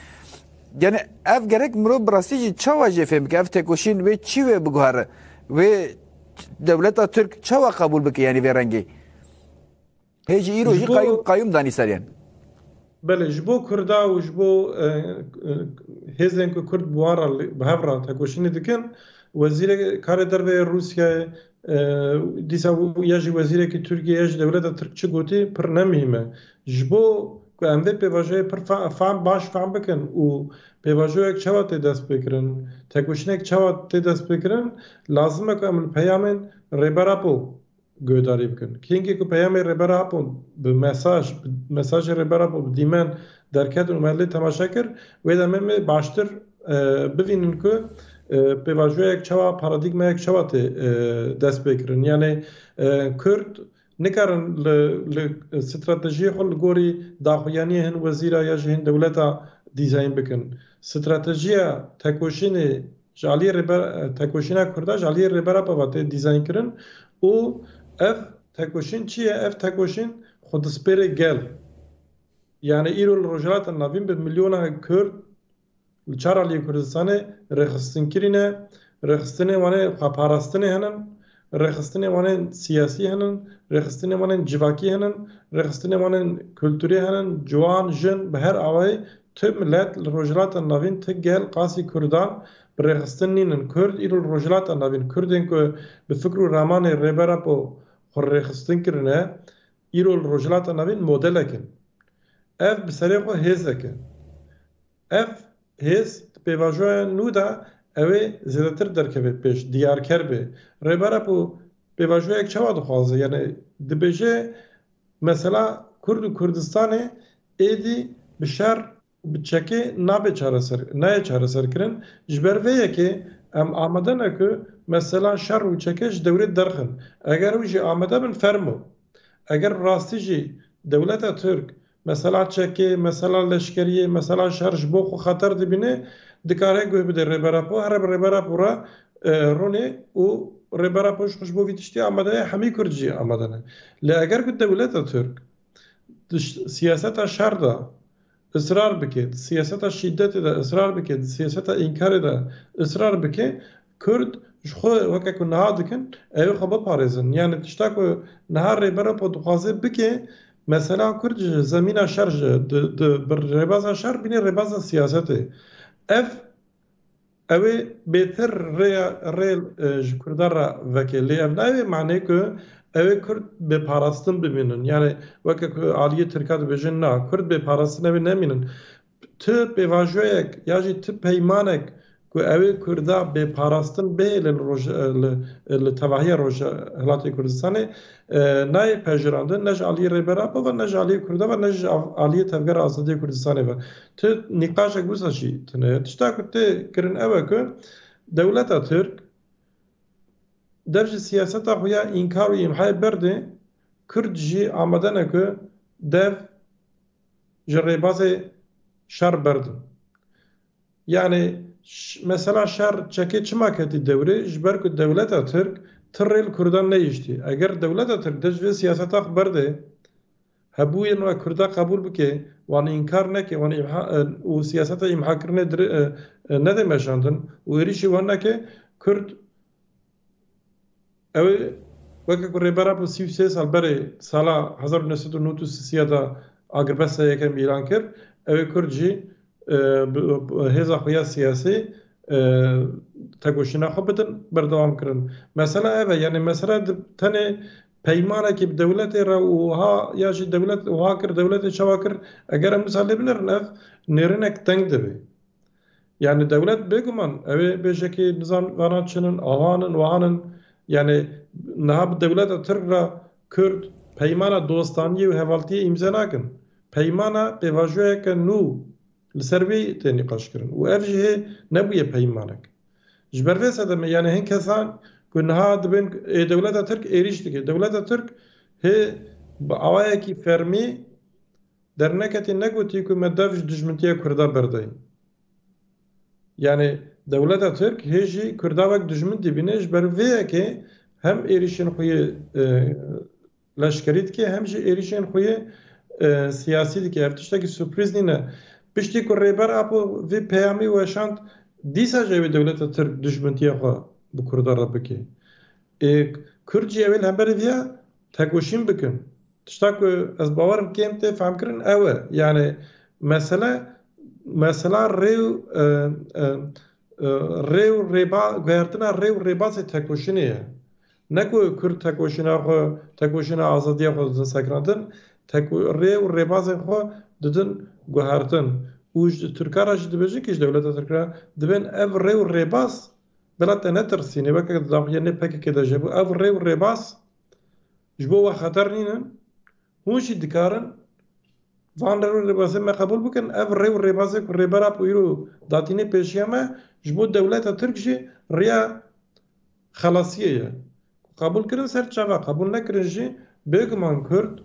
Yani ev gerek mirov bi rastî jî çawa jê fêm bike? Ev tekoşîn wê çi wê biguhere? Wê dewleta Tirk çawa qebûl bike, yani vê rengê? Hê jî îro Ji jî bo qayûm, qayûm danî ser yan. Belê, ji bo Kurda û ji bo, e, e, hêzên ku Kurd bi wan re li, bi hev re tekoşînê dikin, Wezîrê Karê Derve yê Rûsyayê, e, dîsa ya jî wezîrekî Tirkiye ya jî dewleta Tirk çi gotî pir ne muhîm e. Ji bo ku em vê pêvajoyê pir fa-, fam, baş fam bikin û pêvajoyek çawa tê destpêkirin, tekoşînek çawa tê destpêkirin, lazim e ku em li peyamên Rêber Apo guhdarî bikin. Kengî ku peyamê Rêber Apo bi mesaj, bi mesajê Rêber Apo bi dîmen derket û me lê temaşe kir, wê demê me baştir, e, bivînin ku, e, pêvajoyek çawa, paradîgmayek çawa tê, e, dest pê kirin. Yani, e, Kurd nikarin li, li stratejiyê xwe li gorî daxuyaniyê hin wezîra ya jî hin dewleta dîzayn bikin. Stratejiya tekoşînê Ji aliyê rêber, tekoşîna Kurda ji aliyê Rêber Apo ve tê dîzaynkirin û ev tekoşîn çi ye? Ev tekoşîn xwe dispêrê gel. Yani îro li Rojhilata Navîn bi milyona Kurd li çar aliyê Kurdistanê rêxistinkirî ne, rêxistinê wan ê xweparastinê hene, rêxistinê wan ê siyasî hene, rêxistinê wan ê civakî hene, rêxistinê wan ê kulturî hene, ciwan, jin, bi her awayî tu milet li Rojhilata Navîn, tu gel qasî Kurdan bi rêxistin nînin. Kurd îro li Rojhilata Navîn, Kurdên ku bi fikr û ramanê Rêber Apo xwe rêxistin kirine, îro li Rojhilata Navîn modelek in. Ev bi serê xwe hêzek e. Ev hêz di pêvajoya nû de ew ê zêdetir derkeve pêş, diyarker be. Rêber Apo pêvajoyek çawa dixwaze? Yani dibêje mesela Kurd û Kurdistanê êdî bi şer û bi çekê nabe çareser, nayê çareserkirin. Ji ber vê yekê em amade ne ku mesela şer û çekê ji dewrê derxin. Eger ew jî amade bin, fermo. Eger rastî jî dewleta Tirk mesela çekê, mesela leşkeriyê, mesela şer ji bo xwe xeter dibîne, dikare guh bide Rêber Apo, here bi Rêber Apo re, e, rûnê û Rêber Apo ji xwe ji bo vî tiştî amade ye, hemî Kurd jî amade ne. Lê eger ku dewleta Tirk di ş-, siyaseta şer de israr bike, di siyaseta şîdetê de israr bike, di siyaseta înkarê de israr bike, Kurd ji xwe weke ku niha dikin, ew ê xwe biparêzin. Yani tişta ku niha Rêber Apo dixwaze bike, mesela Kurd ji zemîna şer ji, di, di, bi rêbaza şer bîne rêbaza siyasetê. Ev, ew ê bêtir rê, rê, e, ji Kurdan re veke. Lê ev nayê manê ku ew ê Kurd bê parastin bimînin. Yani weke ku aliyê Tirka dibêjin, na, Kurd bê parastin ew ê nemînin. Ti pêvajoyek ya jî ti peymanek ku ew ê Kurda bê parastin bihêle li roj-, li, li tevahiya Rojhilatê Kurdistanê, e, nayê pejirandin, ne ji aliyê Rêber Apo ve, ne ji aliyê Kurda ve, ne ji av-, aliyê Tevgera Azadiyê Kurdistanê ve. Ti nîqaşek wisa jî tune ye. Tişta ku tê kirin ew e ku dewleta Tirk dev ji siyaseta xwe ya înkar û îmhayê berde, Kurd jî amade ne ku dev ji rêbazê şer berdin. Yani ş-, mesela şer çekê çima ketî dewrê? Ji ber ku dewleta Tirk ti rê li Kurdan neyiştî. Eger dewleta Tirk de ji vê siyaseta xwe berde, hebûyên we Kurda qebûl bike, wan înkar neke, wan îmha, e, û siyaseta îmhakirinê dire, e, e, nede meşandin û êrîşî wan neke, Kurd Ew ê weke ku Rêber Apo sî û sê sal berê sala hezar û neh sed û nod û sê de agirbesta yekem îlan kir, ew ê Kurd jî, e, bi, bi hêza xwe ya siyasî, e, tekoşîna xwe bidin berdewam kirin. Mesela ev e, yani mesela di, tenê peymanekî bi dewletê re û wiha ya jî dewlet wiha kir, dewletê çawa kir, eger em wisa lê binêrin ev nêrînek teng dibe. Yani dewlet bêguman, ew ê bêjekî nizam vana çinin, awanin, wanin. Yani niha bi dewleta Tirk re Kurd peymana dostaniyê û hevaltiyê îmze nakin. Peymana pêvajoyeke nû li ser wê tê nîqaşkirin. Û ev jî hê nebûye peymanek. Ji ber vê sedemê, yani hin kesan ku niha dibên ê dewleta Tirk êrîş dike. Dewleta Tirk hê bi awayekî fermî derneketî negotî ku me dev ji dijmintiya Kurda berdayî. Yani dewleta Tirk hê jî Kurda wek dijmin dibîne, ji ber vê yekê hem êrîşên xwe yê, e, leşkerî dike, hem jî êrîşên xwe yê, e, siyasî dike. Ev tiştekî surprîz nîne. Piştî ku Rêber Apo vê peyamî weşand, dîsa jî ew ê dewleta Tirk dijmintiya xwe bi Kurda re bike. Ê, Kurd jî ew ê li hemberî viya tekoşîn bikin. Tişta ku ez bawer im kêm tê fehmkirin ew e. Yani mesele, mesela rê û, e, e, e, rê û rêba-, guhertina rê û rêbazê tekoşînê ye. Ne ku Kurd tekoşîna xwe, tekoşîna azadiya xwe didin sekinandin, teko-, rê û rêbazên xwe didin guhertin. Û ji Tirka re jî dibêjin ki ji dewleta Tirk re dibên ev rê û rêbaz bila te netirsîne, weke di daxuyanê P K K de jî hebû. Ev rê û rêbaz ji bo we xeter nînin. Hûn jî dikarin van rê û rêbazê me qebûl bikin. Ev rê û rêbazê ku Rêber Apo îro datîne pêşiya me, ji bo dewleta Tirk jî riya xelasiyê ye. Qebûl kirin ser çava, qebûl nekirin jî, bêguman Kurd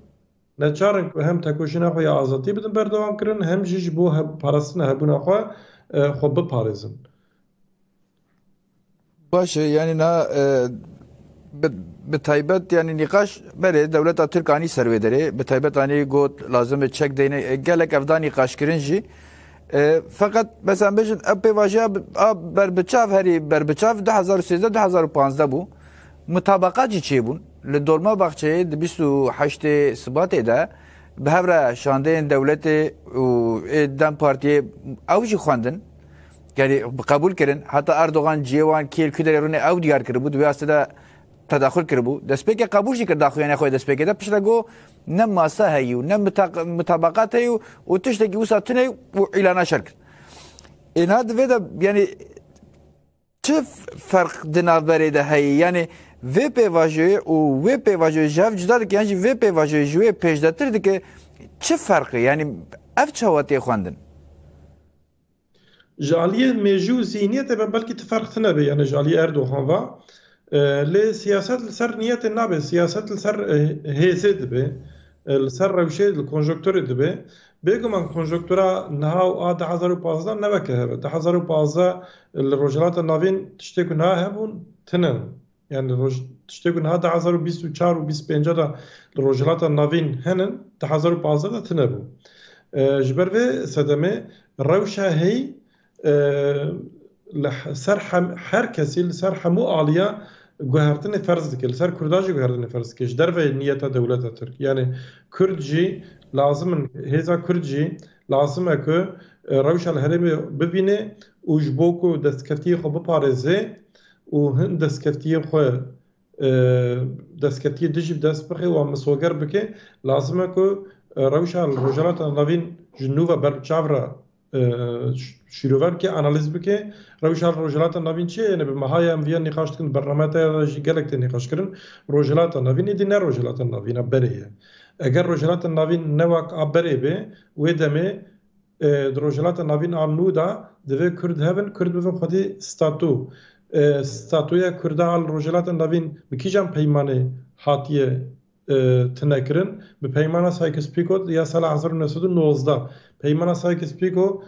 neçar in ku hem tekoşîna xwe ya azadiyê bidin berdewam kirin, hem jî ji bo heb-, parastina hebûna xwe, e, xwe biparêzin. Baş e, yanî na e, bi, bi taybet yanî nîqaş berê dewleta Tirk anî ser wê derê, bi taybet anî got lazim e çek deyne, e, gelek ev da nîqaşkirin jî. E, feqet mesela bêjin ev pêvajoya bi- a berbiçav herî berbiçav du hezar û sêzdeh du hezar û panzdeh bû. Mutabaqa jî çêbûn. Li Dolmabahçeyê di bîst û heştê Sibatê de bi hev re şandeyên dewletê û ê DEM Partiyê ew jî xwendin. Yanî qebûl kirin. Heta Erdogan cihê wan kê li ku derê rûnê ew diyar kiribû. Di wê astê de tedaxul kiribû. Destpêkê qebûl jî kir daxuyaniya xwe yê destpêkê de. Piştre got ne masa heyî û ne mutaq- mutabaqat heyî û, û tiştekî wisa tune û îlana şer kir. Ê niha di vê de yanî çi f- ferq di navberê de heye? Yanî vê pêvajoyê û wê pêvajoyê ji hev cuda dike yan jî vê pêvajoyê ji wê pêşdetir dike çi ferq e? Yanî ev çawa tê xwendin? Ji aliyê mêjû û zîhniyetê ve belkî ti ferq tine be, yani ji aliyê Erdogan ve. E, lê siyaset li ser niyetê nabe, siyaset li ser, e, hêzê dibe, e, li ser rewşê, li konjonkturê dibe. Bêguman konjonktura niha û a du hezar û pazdeh ne weke hev e. Du hezar û pazdeh li Rojhilata Navîn tiştê ku niha hebûn tine. Yani roj, tiştê ku niha du hezar û bîst û çar û bîst û pênc de li Rojhilata Navîn henin, du hezar û pazdeh de tine bû. E, ji ber vê sedemê rewşa heyî, e, li he- ser hem, her kesî li ser hemû aliya guhertinê ferz dike, li ser Kurda jî guhertinê ferz dike. Ji derveyê niyeta dewleta Tirk. Yani Kurd jî lazim in, hêza Kurd jî lazim e ku, e, rewşa li herêmê bibîne û ji bo ku destkeftiyê xwe biparêze û hin destkeftiyên xwe, e, destkeftiyê dijî bi dest bixe û misoger bike, lazim e ku, e, rewşa li Rojhilata Navîn ji nû ve ber bi çav re, e, ş- şîrove bike, analîz bike. Rewşa li Rojhilata Navîn çi ye? Yani bi meha ye em viya nîqaş dikin, bernameya te ya jî gelek tê nîqaş kirin. Rojhilata Navîn êdî ne Rojhilata Navîna berê ye. Eger Rojhilata Navîn ne wek a berê be, wê demê e, di Rojhilata Navîn a nû de divê Kurd hebin, Kurd bibin xwedî statu. E, statuya Kurda a li Rojhilata Navîn bi kîjan peymanê hatiye, e, tune kirin? Bi peymana Sykes-Picot ya sala hezar û neh sed û nozdeh. Peymana Sykes-Picot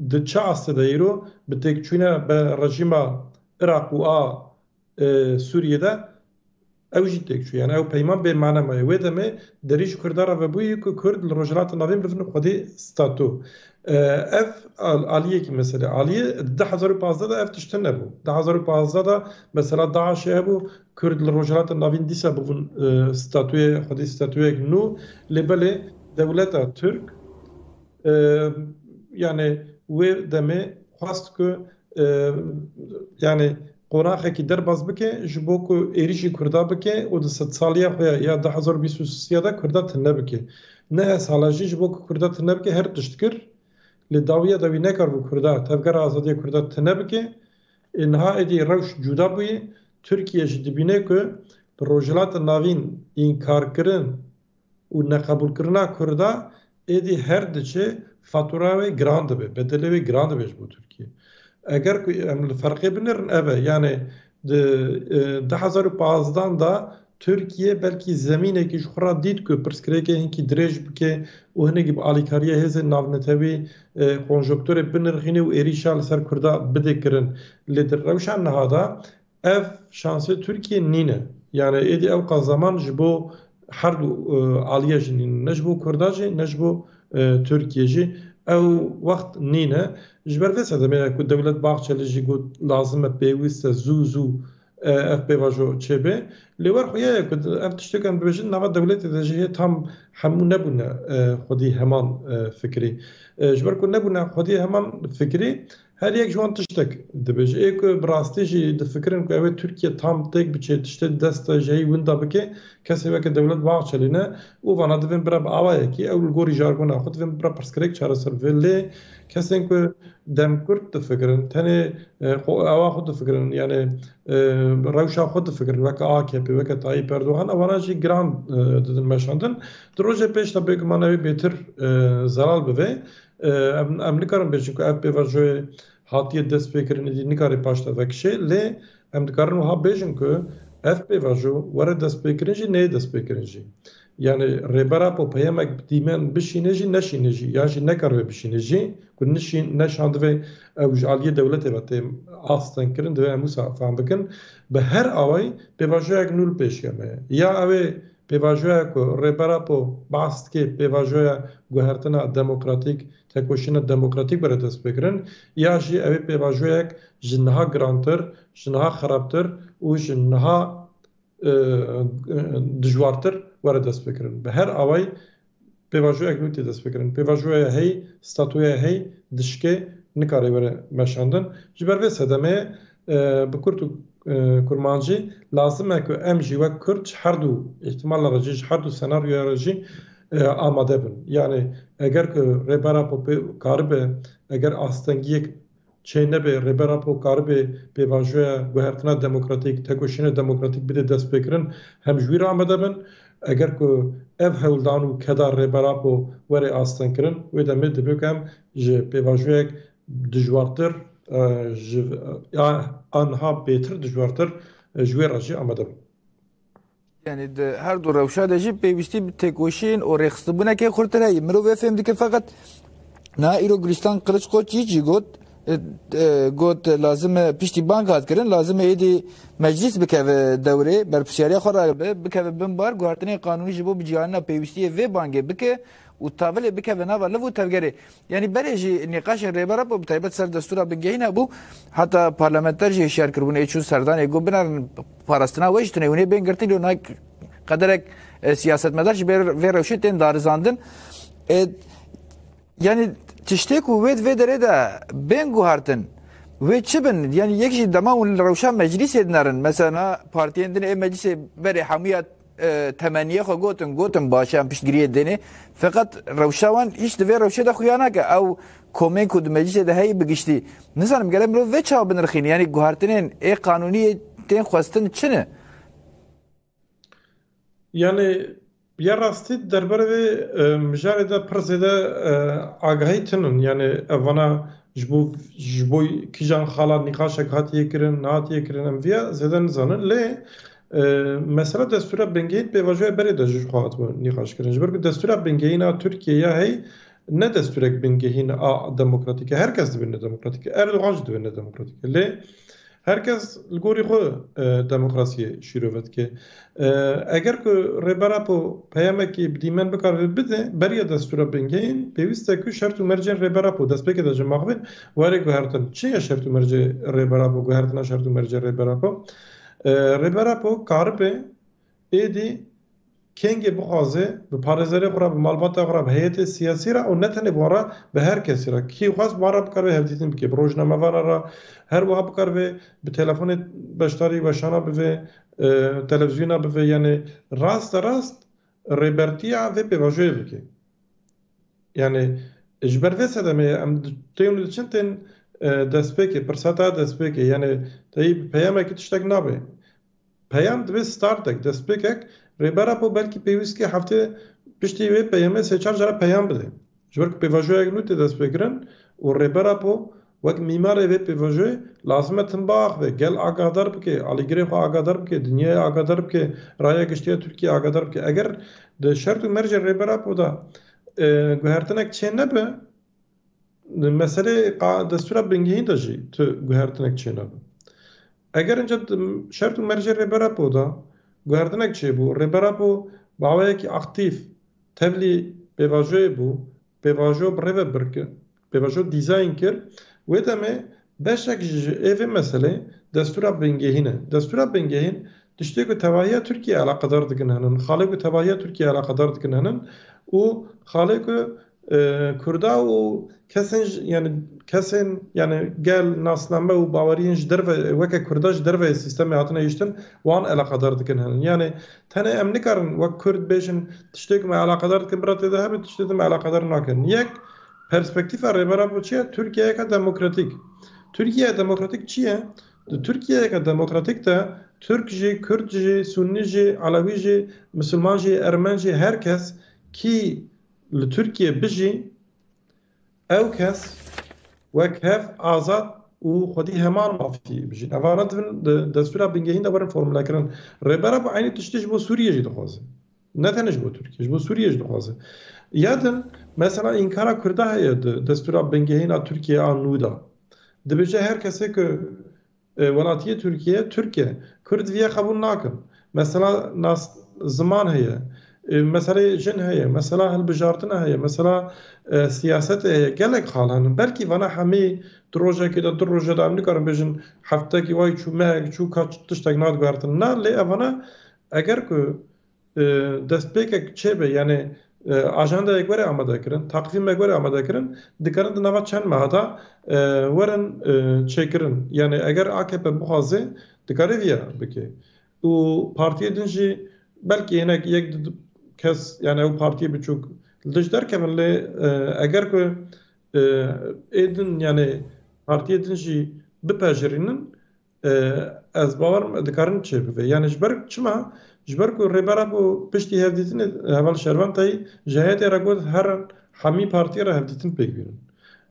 di çi astê de îro bi têkçûna be rejîma Iraq û a e, Sûriyê de ew jî têk çû. Yani ew peyman bê mane maye. Wê demê derî ji Kurda re vebûyî ku Kurd li Rojhilata Navîn bibin xwedî statu. E, ev al- aliyekî mesele. Aliyê di du hezar û pazdeh de ev tişt nebû. Du hezar û pazdeh de mesela DAIŞê hebû, Kurd li Rojhilata Navîn dîsa bibûn, e, statuyê, xwedî statuyek nû. Lê belê dewleta Tirk, e, yani wê demê xwest ku e, yani qonaxekî derbas bike ji bo ku êrîşî Kurda bike û di sedsaliya xwe ya, ya du hezar û bîst û sê de Kurda tune bike. Ne sala jî ji bo ku Kurda tune bike her tişt kir. Lê dawiya dawî nekaribû Kurda, Tevgera Azadiya Kurda tune bike. Ê niha êdî rewş cuda bûye. Tirkiye jî dibîne ku li Rojhilata Navîn înkarkirin û neqebûlkirina Kurda êdî her diçe fatura wê giran dibe, bedelê wê giran dibe ji bo Tirkiye. Eger ku em li ferqê binêrin, ev e, yani di, e, du hezar û pazdeh de Tirkiye belkî zemînekî ji xwe re dît ku pirsgirêkê hinkî dirêj bike û hinekî bi alîkariya hêzên navnetewî, e, konjonkturê binirxîne û êrîşa li ser Kurda bide kirin. Lê di rewşa niha de ev şansê Tirkiye nîne. Yani êdî ew qas zeman ji bo her du, e, aliye jî nîne. Ne ji bo Kurda jî, ne ji bo, e, Tirkiye jî. Ew wext nîne. Ji ber vê sedemê ku Dewlet Bahçeli jî got lazim e, pêwîst e zû zû, e, ev pêvajo çêbe. Lê wer xuya ye ku ev tiştê ku em dibêjin nava dewletê de jî hê tam hemû nebûne, e, xwedî heman, e, fikrî. E, ji ber ku nebûne xwedî heman fikrî, her yek ji wan tiştek dibêje. Ê ku bi rastî jî difikirin ku ew ê Tirkiye tam têk biçe, tiştê di dest de ji heyî winda bike, kesê weke Dewlet Bahçelî ne û vana divên bira bi awayekî, ew li gorî jargona xwe divên bira pirsgirêk çareser bibe. Lê kesên ku demkurt difikirin, tenê, e, xwe, awa xwe difikirin, yani, e, rewşa xwe difikirin, weke A K P, weke Tayyip Erdogan, ewana jî giran, e, didin meşandin. Di rojê pêş de bêguman ew ê bêtir, e, zelal bibe. E, em, em nikarin bêjin ku ev pêvajoyê hatiye destpêkirin, êdî nikare paş de vekişe, lê em dikarin wiha bêjin ku ev pêvajo were destpêkirin jî, neyê destpêkirin jî. Yani Rêber Apo peyamek bi dîmen bişîne jî, neşîne jî, yan jî nekaribe bişîne jî, ku nişîn, neşandibe ew ji aliyê dewletê ve tê asteng kirin, divê em wisa fam bikin. Bi her awayî pêvajoyek nû li pêşiya me ye. Ya ew ê pêvajoya ku Rêber Apo behs dike, pêvajoya guhertina demokratîk, tekoşîna demokratîk were destpêkirin, ya jî ew ê pêvajoyek ji niha girantir, ji niha xerabtir û ji niha, e, e, dijwartir were destpêkirin. Bi her awayî pêvajoyek nû tê destpêkirin. Pêvajoya hey, statuya hey dişke, nikare were meşandin. Ji ber vê sedemê, e, bi kurt û, e, kurmancî lazim e ku em jî wek Kurd ji her du îhtimala re jî, ji her du senaryoya re jî, e, amade bin. Yani eger ku Rêber Apo pê-, karibe, eger astengiyek çê nebe, Rêber Apo karibe pêvajoya guhertina demokratîk, tekoşîna demokratîk bide destpêkirin, hem ji wî re amade bin. Eger ku ev hewldan û keda Rêber Apo were astengkirin, wê demê dibe ku em ji pêvajoyek dijwartir, e, ji, ya anha bêtir dijwartir, e, ji wê re jî amade bin. Yani di her du rewşa de jî pêwîstî bi têkoşîn û rêxistibûnekê xurtir heye. Mirov vê fêm dike, feqet niha îro Gülistan Kılıçkoç jî got, e, e, got, lazim e piştî bang hat kirin, lazim e êdî meclis bikeve dewrê, berpirsiyariya xwe rabe, bikeve bin bar, guhertinên qanûnî ji bo biciyanîna pêwîstiyê vê bangê bike û tavilê bikeve nava liv û tevgerê. Yani berê jî nîqaşên Rêber Apo bi taybet ser destûra bingehîn hebû. Heta parlamenter jî hişyar kiribûn, ê çûn serdanê, got binerin parastina we jî tune, hûn ê bên girtin, lê na qederek, e, siyasetmedar ji ber vê rewşê tên darizandin. E, yani tiştê ku wê di vê derê de bên guhartin, wê çi bin? Yani yek jî dema hûn li rewşa meclîsê dinerin. Mesela partiyên din ê meclîsê berê hemûya, e, temenniyê xwe gotin, gotin baş e, em piştgiriyê dênê. Feqet rewşa wan hîç di vê rewşê de xuya nake. Ew komên ku di meclîsê de heyî bi giştî. Nizanim gere mirov vê çawa binirxîne. Yani guhertinên ê qanûnî tên xwestin çi ne? Yani ya rastî derbarê vê, e, mijarê de pir zêde, e, agahî tinin. Yani evana ji bo, ji bo kîjan xala nîqaşek hatiye kirin, nehatiye kirin, em viya zêde nizanin. Lê, e, mesela destûra bingehîn pêvajoya berê de jî ji xwe hatibû nîqaş kirin. Ji ber ku destûra bingehîn a Tirkiyeyê ya hey ne destûrek bingehîn a demokratîk e. Her kes dibîne demokratîk e. Erdogan jî dibîne demokratîk e. Lê her kes li gorî xwe, e, demokrasiyê şîrove dike. E, eger ku Rêber Apo peyamekî bi dîmen bikaribe bide, beriya destûra bingehîn, pêwîst e ku şert û mercên Rêber Apo destpêkê de ji maxvin were guhertin. Çi ye şert û mercê Rêber Apo, guhertina şert û mercê Rêber Apo? E, Rêber Apo karibe êdî kengê bixwaze, bi parêzerê xwe re, bi malbata xwe re, bi heyetê siyasî re û ne tenê bi wan re, bi her kesî re. Kî xwest bi wan re bikaribe hevdîtin bike, bi rojnamevana re, her wiha bikaribe bi telefonê beşdarî weşana bive, e, televîzyona bive, yani raste rast rêbertiya vê pêvajoyê bike. Yani ji ber vê sedemê em di-, tên û diçin tên, e, destpêkê, pirseta destpêkê, yani teyî bi peyamekî tiştek nabe. Peyam divê startek, destpêkek, Rêber Apo belkî pêwîst ke heftê piştî wê peyamê sê çar cara peyam bide. Ji ber ku pêvajoyek nû tê destpêkirin û Rêber Apo wek mîmarê vê pêvajoyê lazim e tim biaxive, gel agahdar bike, alîgirê xwe agahdar bike, dinyayê agahdar bike, raya giştî ya Tirkiyê agahdar bike. Eger di şert û mercê Rêber Apo de, e, guhertinek çê nebe, di meselê qa-, destûra bingehîn de jî tu guhertinek çênabe. Eger inca di şert û mercê Rêber Apo de guhertinek çêbû, Rêber Apo bi awayekî aktîf tevlî pêvajoyê bû, pêvajo bi rê ve bir kir, pêvajo dîzayn kir, wê demê beşek ji ê vê meselê destûra bingehîn e. Destûra bingehîn tiştê ku tevahiya Tirkiyê eleqedar dikin henin, xalê ku tevahiya Tirkiyê eleqedar dikin henin û xalê ku e, Kurda û kesên ji, yani kesên, yani gel, nasname û baweriyên ji derve, weke Kurda ji derve sîstemê hatine hiştin, wan eleqedar dikin henin. Yani tenê em nikarin wek Kurd bêjin, tiştê ku me eleqedar dikin, bira tê de hebe, tiştê din me eleqedar nakin. Yek, perspektîfa Rêber Apo çi ye? Tirkiyeyeke demokratîk. Tirkiye demokratîk çi ye? Di Tirkiyeyeke demokratîk de Tirk jî, Kurd jî, Sunnî jî, Elewî jî, Misilman jî, Ermen jî, her kes kî li Tirkiye bijî, ew kes wek hev azad û xwedî heman mafî bijîn. Evana divin di destûra bingehîn de werin formule kirin. Rêber Apo eynî tiştî ji bo Sûriyê jî dixwaze. Ne tenê ji bo Tirkiye, ji bo Sûriye jî dixwaze. Ya din, mesela înkara Kurda heye di destûra bingehîna Tirkiye a nû de. Dibêje her kesê ku e, welatiyê Tirkiye, Tirk e. Kurd viya qebûl nakin. Mesela nas ziman heye. E, meseleyê jin heye. Mesela hilbijartina heye. Mesela, e, siyasetê heye. Gelek xal hene. Belkî vana hemî di rojekê de, du rojê de em nikarin bêjin heftekî way çû, mehek çû, ka tiştek nat guhertin. Na, lê evana eger ku e, destpêkek çêbe, yani, e, ajandayek were amade kirin, takvîmek were amade kirin, dikarin di nava çend meha de, e, werin, e, çêkirin. Yani eger A K P bixwaze, dikare viya bike. Û partiyê din jî belkî hinek yek du kes, yani ew partiyê biçûk li dij derkevin, lê, e, eger ku, e, ê din, yani partiyê din jî bipejirînin, e, ez bawer im dikarin çêbibe. Yani ji ber çima? Ji ber ku Rêber Apo piştî hevdîtinê heval Şervan Tayî ji heyetê re got herin hemî partiyê re hevdîtin pêk bînin.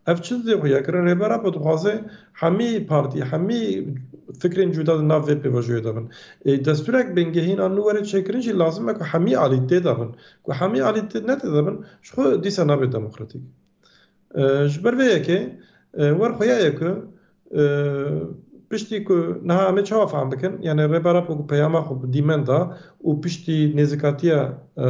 Ev çi dê xuya kirin? Rêber Apo dixwaze hemî partî, hemî fikrên cuda di nav vê pêvajoyê de bin. E, destûrek bingehîn an nû were çêkirin jî lazim e ku hemî alî tê de bin. Ku hemî alî tê ne tê de bin, ji xwe dîsa nabe demokratîk. E, ji ber vê yekê, e, wer xuya ye ku, e, piştî ku niha em ê çawa fehm bikin, yani Rêber Apo ku peyama xwe bi dîmen da û piştî nêzîkatiya, e,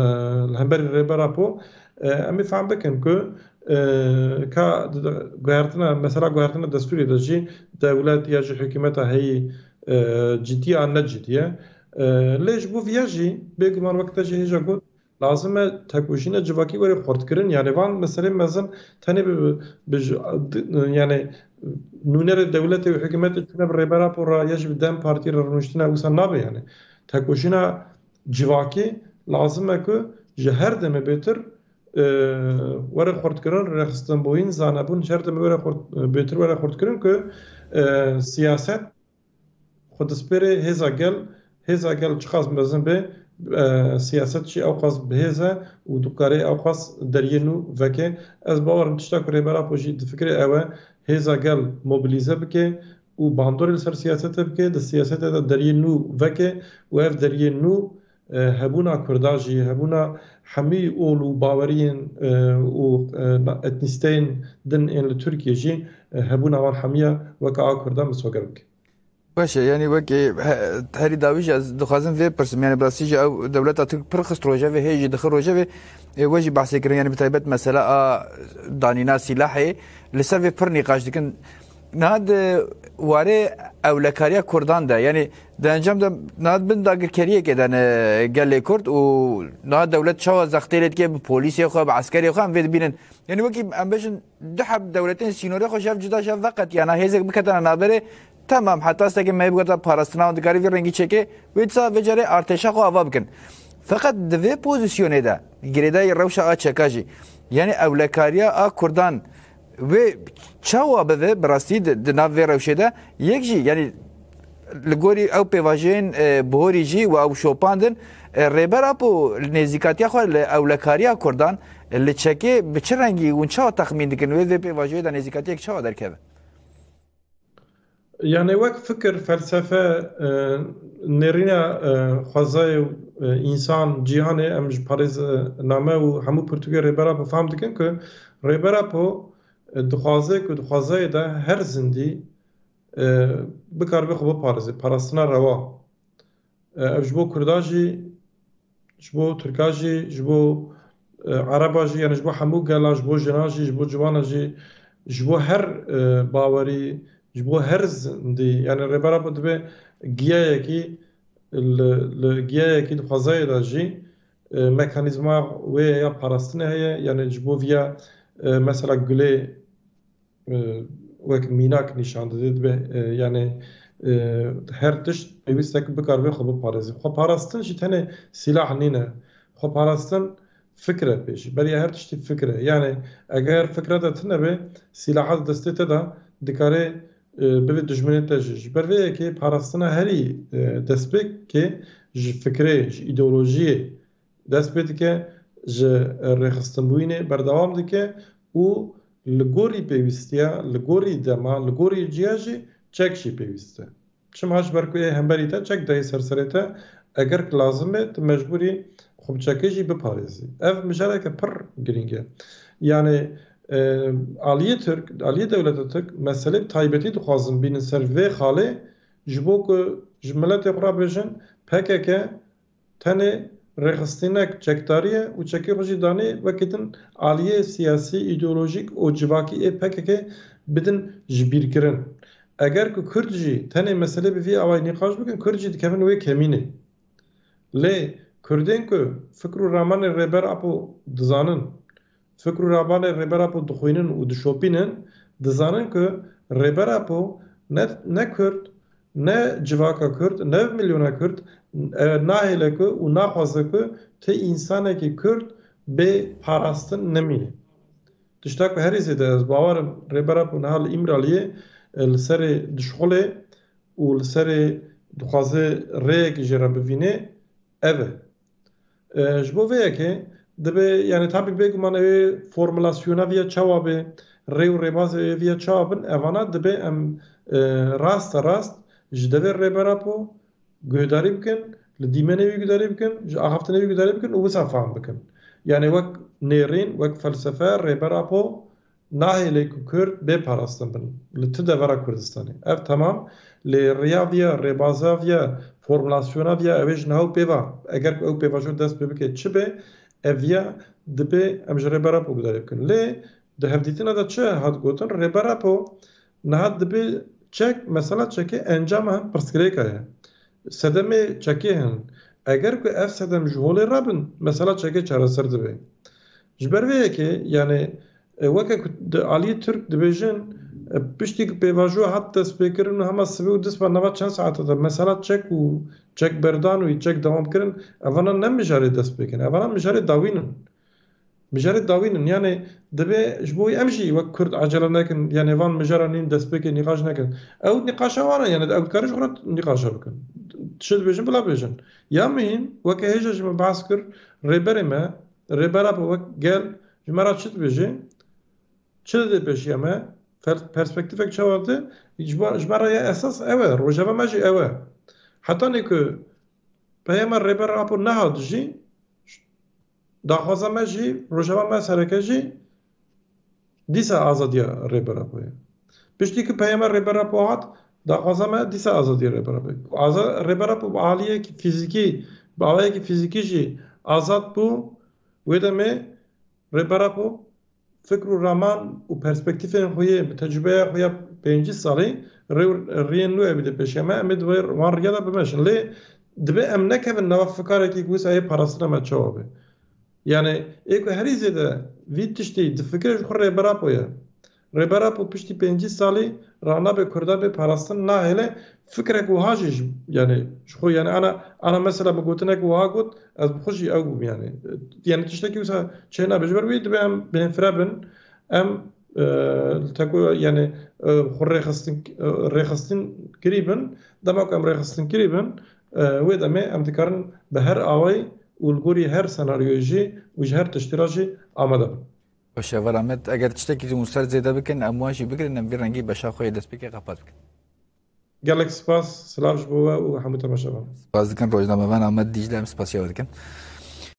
li hemberî Rêber Apo, e, em ê fehm bikin ku, e, ka di, di, guhertina, mesela guhertina destûrê de jî dewlet ya jî hikûmeta heyî, e, cidî an ne cidî ye. E, lê ji bo viya jî bêguman wek te jî hêja got, lazim e tekoşîna civakî were xurtkirin. Yani van meselê mezin tenê bi, bi, bi, yani nûnerê dewletê û hikûmetê çûne bi Rêber Apo re ya jî bi DEM Partî re rûniştine wisa nabe yani. Tekoşîna civakî lazim e ku ji her demê bêtir, e, were xurtkirin, rêxistinbûyîn, zanebûn ji her demê were xurt, bêtir were xurtkirin ku, e, siyaset xwe dispêrê hêza gel, hêza gel çiqas mezin be, e, siyaset jî ewqas bihêz e û dikare ewqas deriyê nû veke. Ez bawer im tişta ku Rêber Apo jî difikire ew e, hêza gel mobilîze bike û bandorê li ser siyasetê bike, di siyasetê de deriyê nû veke û ev deriyê nû, e, hebûna Kurda jî, hebûna hemî ol û baweriyên, e, û, e, na-, etnîsteyên din ên li Tirkiye jî, e, hebûna wan hemiya weke a Kurda misoger bike. Baş e, yani wekî he-, herî dawî jî ez dixwazim vê pirsim, yani bi rastî jî ew dewleta Tirk pir xist rojevê, hê jî dixi rojevê, e, we jî behsê kirin, yani bi taybet mesela a danîna sîlahê li ser vê pir nîqaş dikin. Niha di warê ewlekariya Kurdan de, yani di encam de niha bin dagirkeriyekê de ne gelê Kurd û niha dewlet çawa zextê lê dike bi polîsê xwe, bi eskerê xwe, em vê dibînin. Yani wekî em bêjin du heb dewletên sînorê xwe ji hev cuda, ji hev veqetiyana, hêzek biketana navberê, temam, heta stekê me bigota parastina wan dikarî vî rengî çêke, wê dîsa vê carê artêşa xwe ava bikin. Feqet di vê pozîsyonê de, girêdayî rewşa a çeka jî, yani ewlekariya a Kurdan wê çawa bibe, bi rastî di, di nav vê rewşê de, yek jî, yani li gorî ew pêvajoyên, e, bihorî jî û ew şopandin, e, Rêber Apo li nêzîkatiya xwe li ewlekariya Kurdan, e, li çekê bi çi rengî hûn çawa texmîn dikin? Wê vê pêvajoyê de nêzîkatiyek çawa derkeve? Yani wek fikir, felsefe, e, nêrîna, e, xwezayê, e, însan, cîhanê, em ji parêzname û hemû pirtûkê Rêber Apo fam dikin ku Rêber Apo, e, dixwaze ku di xwezayê de her zindî, e, bikaribe xwe biparêze, parastina rewa. E, ev ji bo Kurda jî, ji bo Tirka jî, ji bo, e, Ereba jî, yani ji bo hemû gela, ji bo jinan jî, ji bo ciwana jî, ji bo her, e, bawerî, ji bo her zindî, yani Rêber Apo dibe giyayekî, li, li giyayekî di xwezayê de jî, e, mekanîzma wê ya parastinê heye, yani ji bo viya, e, mesela gulê, e, wek mînak nîşan dide, dibe, e, yani, e, her tişt pêwîst e ku bikaribe xwe biparêze. Xweparastin jî tenê sîlah nîne. Xweparastin fikr e pêşî. Beriya her tiştî fikr e. Yani eger fikra te tune be, sîlaha di destê te de dikare, e, bibe dijminê te jî. Ji ber vê yekê parastina herî, e, destpêkê ji fikrê, ji îdeolojiyê dest pê dike, ji rêxistinbûyînê berdewam dike û li gorî pêwîstiya, li gorî dema, li gorî ciya jî çek jî pêwîst e. Çima? Ji ber ku ê hemberî te çek dayê ser serê te, eger ki lazim be, tu mecbûrî û bi çekê jî biparêzî. Ev mijareke pir girîng e. Yani e, aliyê Tirk, aliyê dewleta Tirk meselê bi taybetî dixwazin bînin ser vê xalê, ji bo ku ji miletê xwe re bêjin P K K tenê rêxistinek çekdarî ye û çekê xwe jî danê wekî din aliyê siyasî, îdeolojîk û civakî ê P K K bidin ji bîrkirin. Eger ku Kurd jî tenê meselê bi vî awayî nîqaş bikin, Kurd jî dikevin wê kemînê. Lê Kurdên ku fikr û ramanê Rêber Apo dizanin, fikr û ramanê Rêber Apo dixwînin û dişopînin, dizanin ku Rêber Apo ne, ne Kurd, ne civaka Kurd, ne milyona Kurd, e, nahêle ku û naxwaze ku ti însanekî Kurd bê parastin nemîne. Tişta ku herî zêde ez bawer im Rêber Apo niha li Îmraliyê, e, li serê dişxulê û li serê dixwaze rêyekî jê re bivînê, ev e. E, ji bo vê yekê dibe, yani tabî bêguman ew ê formulasyona viya çawa be, rê û rêbazê wê viya çawa bin, evana dibe em, e, rasta rast ji devê Rêber Apo guhdarî bikin, li dîmenê wî guhdarî bikin, ji axaftinê wî guhdarî bikin û wisa fam bikin. Yani wek nêrîn, wek felsefe, Rêber Apo nahêle ku Kurd bê parastin bin li ti devera Kurdistanê. Ev temam, lê riya viya, rêbaza viya, formulasyona viya, ew ê ji niha û pêva, eger ku ew pêvajo dest pê bike çi be, ev viya dibe em ji Rêber Apo gudarê bikin. Lê di hevdîtina de çi hat gotin? Rêber Apo niha dibe çek, mesela çekê encama hin pirsgirêka ye. Sedemê çekê hin. Eger ku ev sedem ji holê rabin, mesela çekê çareser dibe. Ji ber vê yekê, yani, e, weke ku di aliyê Tirk dibêjin, e, piştî ku pêvajo hat destpêkirin û hema sibê û dist ve nava çend saete de, mesela çek û çekberdan û çek dewam kirin, evana ne mijarê destpêkin, evana mijarê dawîn in. Mijarê dawîn in. Yani, dibe ji bo em jî wek Kurd acele nekin, yani van mijara nîn destpêkê nîqaş nekin. Ew nîqaşa wan e, yani ew dikarin ji xwe re nîqaşa bikin. Çi dibêjin, bila bêjin. Ya muhîm, weke hêja jî me behs kir, rêberê me, Rêber Apo wek gel ji me re çi dibêje? Çi dide pêşiya me? Fer-, perspektîfek çawa dide? Ji ba-, ji me re ya esas ew e. Rojeva me jî ew e. Hetanî ku peyama Rêber Apo nehat jî, daxwaza me jî, rojeva me sereke jî dîsa azadiya Rêber Apo ye. Piştî ku peyama Rêber Apo hat, daxwaza me dîsa azadiya Rêber Apo ye. Aza-, Rêber Apo bi aliyekî fîzîkî, bi awayekî fîzîkî jî azad bû, wê demê Rêber Apo fikr û raman û perspektîfên xwe yê, bi tecrûbeya xwe ya pêncî salî rê û riyên nû evî dê pêşiya me, em ê di wê wan riya de bimeşin. Lê dibe em nekevin nava fikarekî ku wisa yê parastina me çawa be. Yani ê ku herî zêde vî tiştî difikire ji xwe Rêber Apo ye. Rêber Apo piştî pêncî salî rana be Kurda bê parastin nahêle fikrek wiha jî ji, yani ji xwe, yani ana, ana mesela min gotinek wiha got, ez bi xwe jî ew bûm yani. Yani tiştekî wisa çê nabe. Ji ber wî dibe em bêhnfire bin, em, e, li teko yani, e, xwe rêxistin, e, rêxistin kirî bin, dema ku em rêxistin kirî bin, e, wê demê em dikarin bi her awayî û li gorî her senaryoyê jî û ji her tiştî re jî amade bin. Baş e, Heval Amed, eger tiştekî ji hûn ser zêde bikin, em wan jî bigirin, em vî rengî beşa xwe yê destpêkê qepat bikin. Gelek spas, silav ji bo we û hemû temaşevan. Spas dikin rojnamevan Amed Dîcle, em spasiya we dikin.